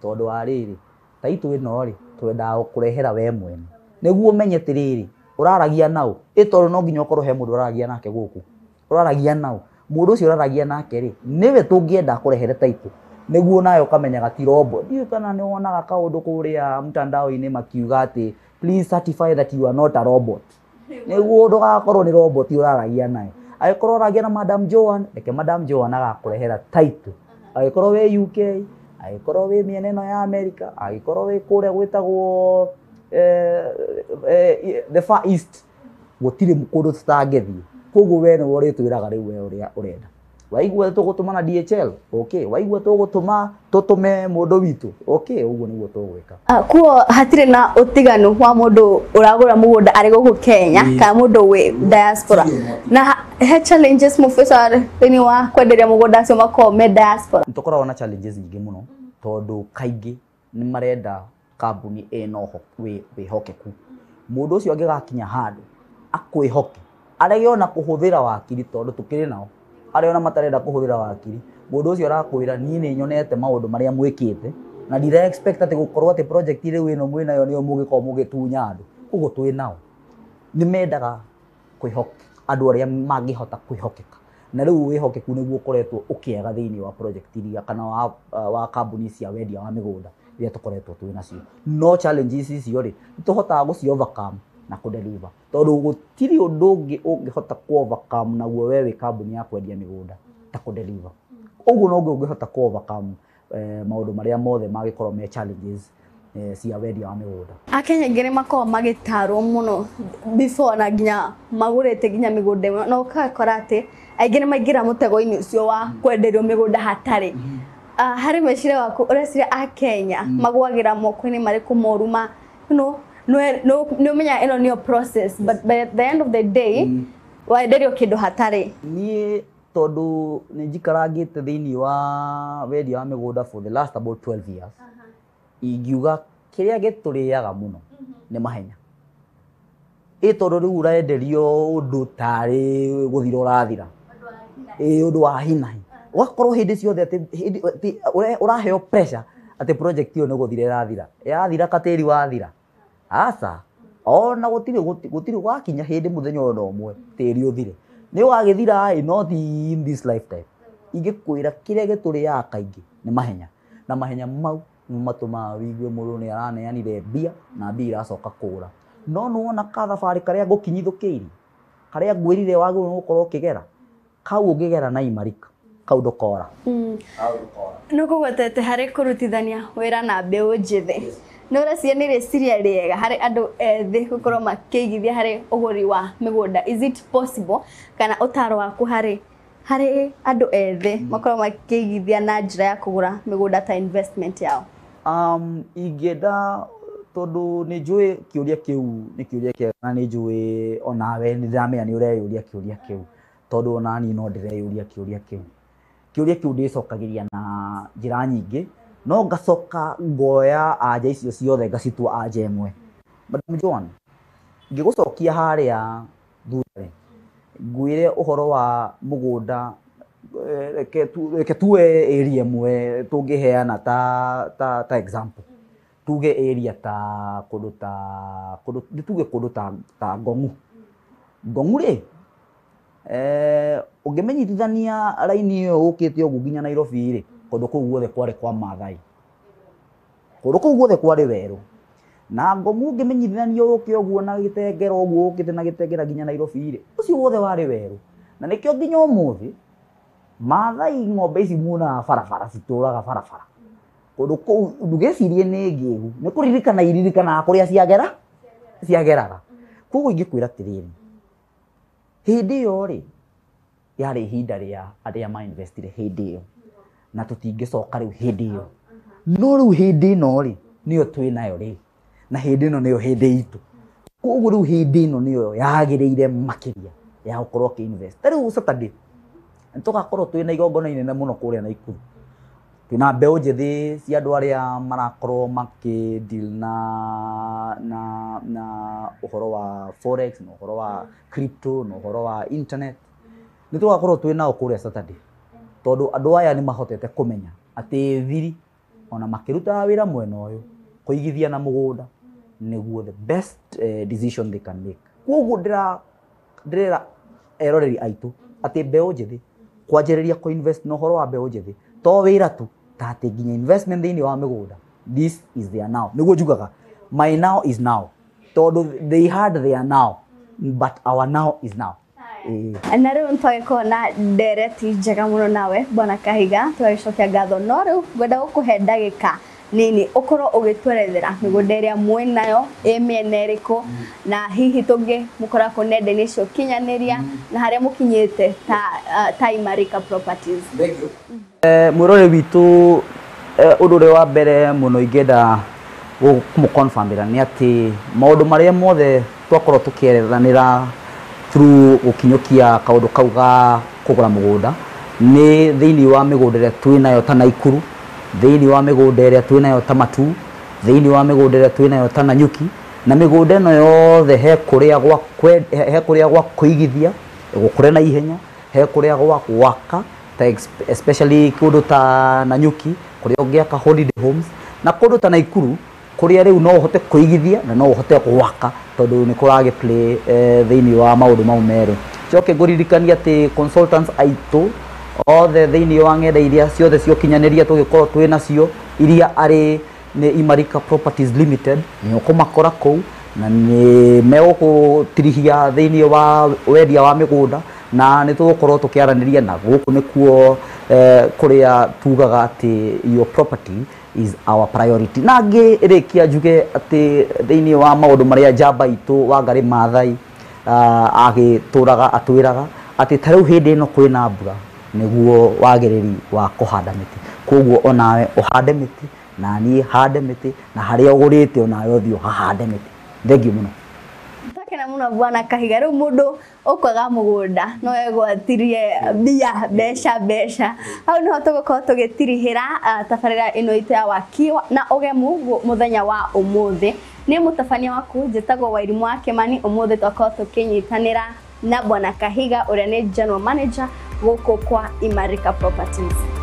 B: tondũ wa rĩrĩ, title ĩno rĩ, twendaga gũkũrehera we mwene nĩguo ũmenye atĩrĩrĩ, ũraragia naũ. Ĩ tondũ no nginya ũkorwo he mũndũ ũraragia nake gũkũ, ũraragia naũ. Mũndũ ũcio ũraragia nake rĩ, nĩwe tũngĩenda akũrehere title, nĩguo nawe ũkamenyaga ti robot. Ndiũĩ kana nĩ wonaga kaũndũ kũrĩa mtandao-inĩ makiuga atĩ, "Please certify that you are not a robot," nĩguo ndũgakorwo nĩ robot ũraragia nayo. Angĩkorwo ũragia na Madam Joan, reke Madam Joan agakũrehera title. Angĩkorwo wĩ UK, angĩkorwo wĩ mĩena ĩno ya America, angĩkorwo wĩ kũrĩa gwĩtagwo the Far East, gũtirĩ kũndũ tũtangĩthiĩ. Koguo we nĩwe ũrĩtwĩraga rĩu we ũrĩa ũrenda. Waigua tũgũtũma na DHL, okay. Waigua tũgũtũma, tũtũme mũndũ witũ, okay. Ũguo nĩguo tũgwĩka.
A: Kuo hatirĩ na ũtiganu wa mũndũ ũragũra mũgũnda arĩ gũkũ Kenya kana mũndũ wĩ diaspora? Na he challenges mũbĩca thĩinĩ wa kwenderia mũgũnda acio makoragwo me diaspora?
B: Nĩ tũkoragwo na challenges nyingĩ mũno, tondũ kaingĩ nĩ marenda kambuni ĩna wĩhokeku. Mũndũ ũcio angĩgakinya handũ akwĩhoke, arege ona kũhũthĩra wakiri, tondũ tũkĩrĩ nao arĩa ona matarenda kũhũthĩra wakiri. Mũndũ ũcio arakwĩra, "Niĩ nĩ nyonete maũndũ marĩa mwĩkĩte na ndira expect atĩ gũkorwo atĩ project rĩu ĩno mwĩnayo nĩyo mũgĩkorwo mũgĩtunya andũ." Koguo twĩ nao nĩ mendaga kwĩhoka andũ arĩa mangĩhota kwĩhokeka, na rĩu wĩhokeku nĩguo ũkoretwo ũkĩaga thĩinĩ wa project iria kana wa kambuni cia wendia wa mĩgũnda iria tũkoretwo twĩ nacio. No challenges icio rĩ, nĩ tũhotaga gũci overcome na kũ deliver, tondũ gũtirĩ ũndũ ũngĩ ũngĩhota kũ overcome naguo we wĩ kambuni ya kwendia mĩgũnda ta kũ deliver. Ũguo noguo ũngĩhota kũ overcome maũndũ marĩa mothe mangĩkorwo me challenges cia wendia wa mĩgũnda.
A: Akenya aingĩ nĩ makoragwo magĩtarwo mũno before na nginya magũrĩte nginya mĩgũnda ĩmwe, na ũgakora atĩ aingĩ nĩ maingĩra mũtego-inĩ ũcio wa kwenderio mĩgũnda hatarĩ. Harĩ meciria waku, ũreciria Akenya magwagĩra moko-inĩ marĩkũ moru ma nĩ ũmenyaga ĩno nĩyo process, but by the end of the day wenderio kĩndũ hatarĩ?
B: Niĩ tondũ nĩ njikarangĩte thĩinĩ wa wendia wa mĩgũnda for the last about 12 years, ingiuga kĩrĩa gĩtũrĩaga mũno nĩ mahenya. Ĩ tondũ rĩu ũrenderio ũndũ tarĩ gũthira ũrathira, ĩ ũndũ wa hinahi, ũgakorwo hĩndĩ ciothe atĩ atĩ ũraheo pressure atĩ project ĩyo nĩ gũthira ĩrathira, yathira katĩri wathira. Aca, ona gũtirĩ gwakinya hĩndĩ mũthenya ona ũmwe tĩri ũthire. Nĩ ũgagĩthira ĩ, not in this lifetime. Ingĩkwĩra kĩrĩa gĩtũrĩaga kaingĩ nĩ mahenya, na mahenya mau nĩmo matũmaga wĩigue mũndũ nĩ araneanire mbia na mbia iracoka kũra. No nĩwona kathabarĩ karĩa ngũkinyithũkĩirie, karĩa ngwĩrire wagĩrĩirwo nĩ gũkorwo ũkĩgera, kau ũngĩgera na Imarika, kau ndũkora. Kau ndũkora.
A: Nĩ ũkũgwetete harĩ kũrutithania wĩra na mbeũ njĩthĩ, nĩ ũreciria nĩ rĩciria rĩega harĩ andũ ethĩ gũkorwo makĩigithia harĩ ũgũri wa mĩgũnda? Is it possible? Kana ũtaro waku harĩ andũ ethĩ makorwo makĩigithia na njĩra ya kũgũra mĩgũnda ta investment yao?
B: Ingĩenda, tondũ nĩ njũĩ kĩũria kĩu nĩ kĩũria kĩega, na nĩ njũĩ onawe nĩ ndĩramenya nĩ ũreyũria kĩũria kĩu, tondũ ona niĩ no ndĩreyũria kĩũria kĩu. Kĩũria kĩu ndĩcokagĩria na njĩra nyingĩ, no ngacoka ngoya anja icio ciothe ngacitua anja ĩmwe. Madam Joan, ngĩgũcokia harĩa thutha rĩ, ngwĩre ũhoro wa mũgũnda, reke tuoe area ĩmwe tũngĩheana ta example. Tuge area ta kũndũ ta kũndũ, nĩ tuge kũndũ ta Ngong'u. Ngong'u rĩ, ũngĩmenyithania raini ĩyo ũkĩte ũguo nginya Nairobi rĩ, kũndũ kũu guothe kwarĩ kwa Maathai. Kũndũ kũu guothe kwarĩ werũ. Na Ngong'u ũngĩmenyithania ũke ũguo na Gĩtengera ũguo ũkĩte na Gĩtengera nginya Nairobi rĩ, ũcio wothe warĩ werũ. Na nĩkĩo nginya ũmũthĩ Maathai ng'ombe ici muonaga barabara citũraga barabara. Kũndũ kũu ndũgecirie nĩ ngĩgu, nĩ kũririkana iririkanaga kũrĩa ciageraga. Koguo ingĩkwĩra atĩrĩrĩ, hĩndĩ ĩyo rĩ, yarĩ ihinda rĩa arĩa ma investire hĩndĩ ĩyo, na tũtingĩcoka rĩu hĩndĩ ĩyo. No rĩu hĩndĩ ĩno rĩ, nĩyo twĩ nayo rĩu, na hĩndĩ ĩno nĩyo hĩndĩ itũ. Koguo rĩu hĩndĩ ĩno nĩyo yagĩrĩire makĩria ya gũkorwo ũkĩ invest. Ta rĩu Saturday nĩ tũgakorwo twĩna igongona inene mũno kũrĩa Naikuru. Twĩna mbeũ njĩthĩ cia andũ arĩa marakorwo makĩ deal na ũhoro wa forex na ũhoro wa crypto na ũhoro wa internet. Nĩ tũgakorwo twĩ nao kũrĩa Saturday, tondũ andũ aya nĩ mahotete kũmenya atĩ thiri ona makĩrutaga wĩra mwena ũyũ, kũigithia na mũgũnda nĩguo the best decision they can make. Koguo ndĩrera eroreri aitũ atĩ mbeũ njĩthĩ kwanjĩrĩria kũ invest na ũhoro wa mbeũ njĩthĩ to wĩra tu, ta atĩ nginya investment thĩinĩ wa mĩgũnda, this is their now. Nĩguo njugaga my now is now, tondũ they had their now but our now is now.
A: Na rĩu nĩtwagĩkorwo na ndereti njega mũno nawe Bwana Kahiga, tũgagĩcokia ngatho. No rĩu ngwenda gũkũhe ndagĩka nini ũkorwo ũgĩtwerethera mĩgũnda ĩrĩa mwĩnayo ĩ mĩena ĩrĩkũ, na hihi tũngĩmũkora kũ nenda-inĩ cia ũkinyanĩria, na harĩa mũkinyĩte ta Imarika Properties.
B: Mwĩrore witũ, ũndũ ũrĩa wa mbere mũno ingĩenda kũmũconfirmĩra nĩ atĩ maũndũ marĩa mothe twakorwo tũkĩerethanĩra through gũkinyũkia kaũndũ kau ga kũgũra mũgũnda nĩ thĩinĩ wa mĩgũnda ĩrĩa twĩnayo ta Naikuru, thĩinĩ wa mĩgũnda ĩrĩa twĩnayo ta Matu, thĩinĩ wa mĩgũnda ĩrĩa twĩnayo ta Nanyuki, na mĩgũnda ĩno yothe he kũrĩa gwa kũigithia gũkũre na ihenya, he kũrĩa gwa gwaka ta especially kũndũ ta Nanyuki kũrĩa ũngĩaka holiday homes, na kũndũ ta Naikuru kũrĩa rĩu no ũhote kũigithia na no ũhote gwaka tondũ nĩ kũragĩ play thĩinĩ wa maũndũ mau merĩ. Njoke ngũririkanie atĩ consultants aitũ othe thĩinĩ wa ng'enda iria ciothe cia ũkinyanĩria tũgĩkorwo twĩ nacio iria arĩ nĩ Imarika Properties Limited, nĩ ũkũmakora kũu na nĩ megũgũtirihia thĩinĩ wa wendia wa mĩgũnda, na nĩ tũgũkorwo tũkĩaranĩria na gũkũ nĩkuo kũrĩa tugaga atĩ your property is our priority. Na ngĩrĩkia njuge atĩ thĩinĩ wa maũndũ marĩa njamba itũ Wangari Maathai agĩtũraga atwĩraga atĩ ta rĩu hĩndĩ ĩno kwĩna mbura nĩguo wagĩrĩri wa kũhanda mĩtĩ. Koguo onawe ũhande mĩtĩ na niĩ hande mĩtĩ, na harĩa ũgũrĩte onawe ũthiĩ ũhahande mĩtĩ. Thengiũ mũno.
A: Takena mũno Bwana Kahiga. Rĩu mũndũ ũkwaga mũgũnda no egwatirie mbia mbeca. Hau nĩho tũgũkorwo tũgĩtirihĩra tabarĩra ĩno itũ ya waki na ũgemu mũthenya wa ũmũthĩ. Nĩ mũtabania waku njĩtagwo Wairimũ wa Kĩmani. Ũmũthĩ twakorwo tũkĩnyitanĩra na Bwana Kahiga ũrĩa nĩ general manager gũkũ kwa Imarika Properties.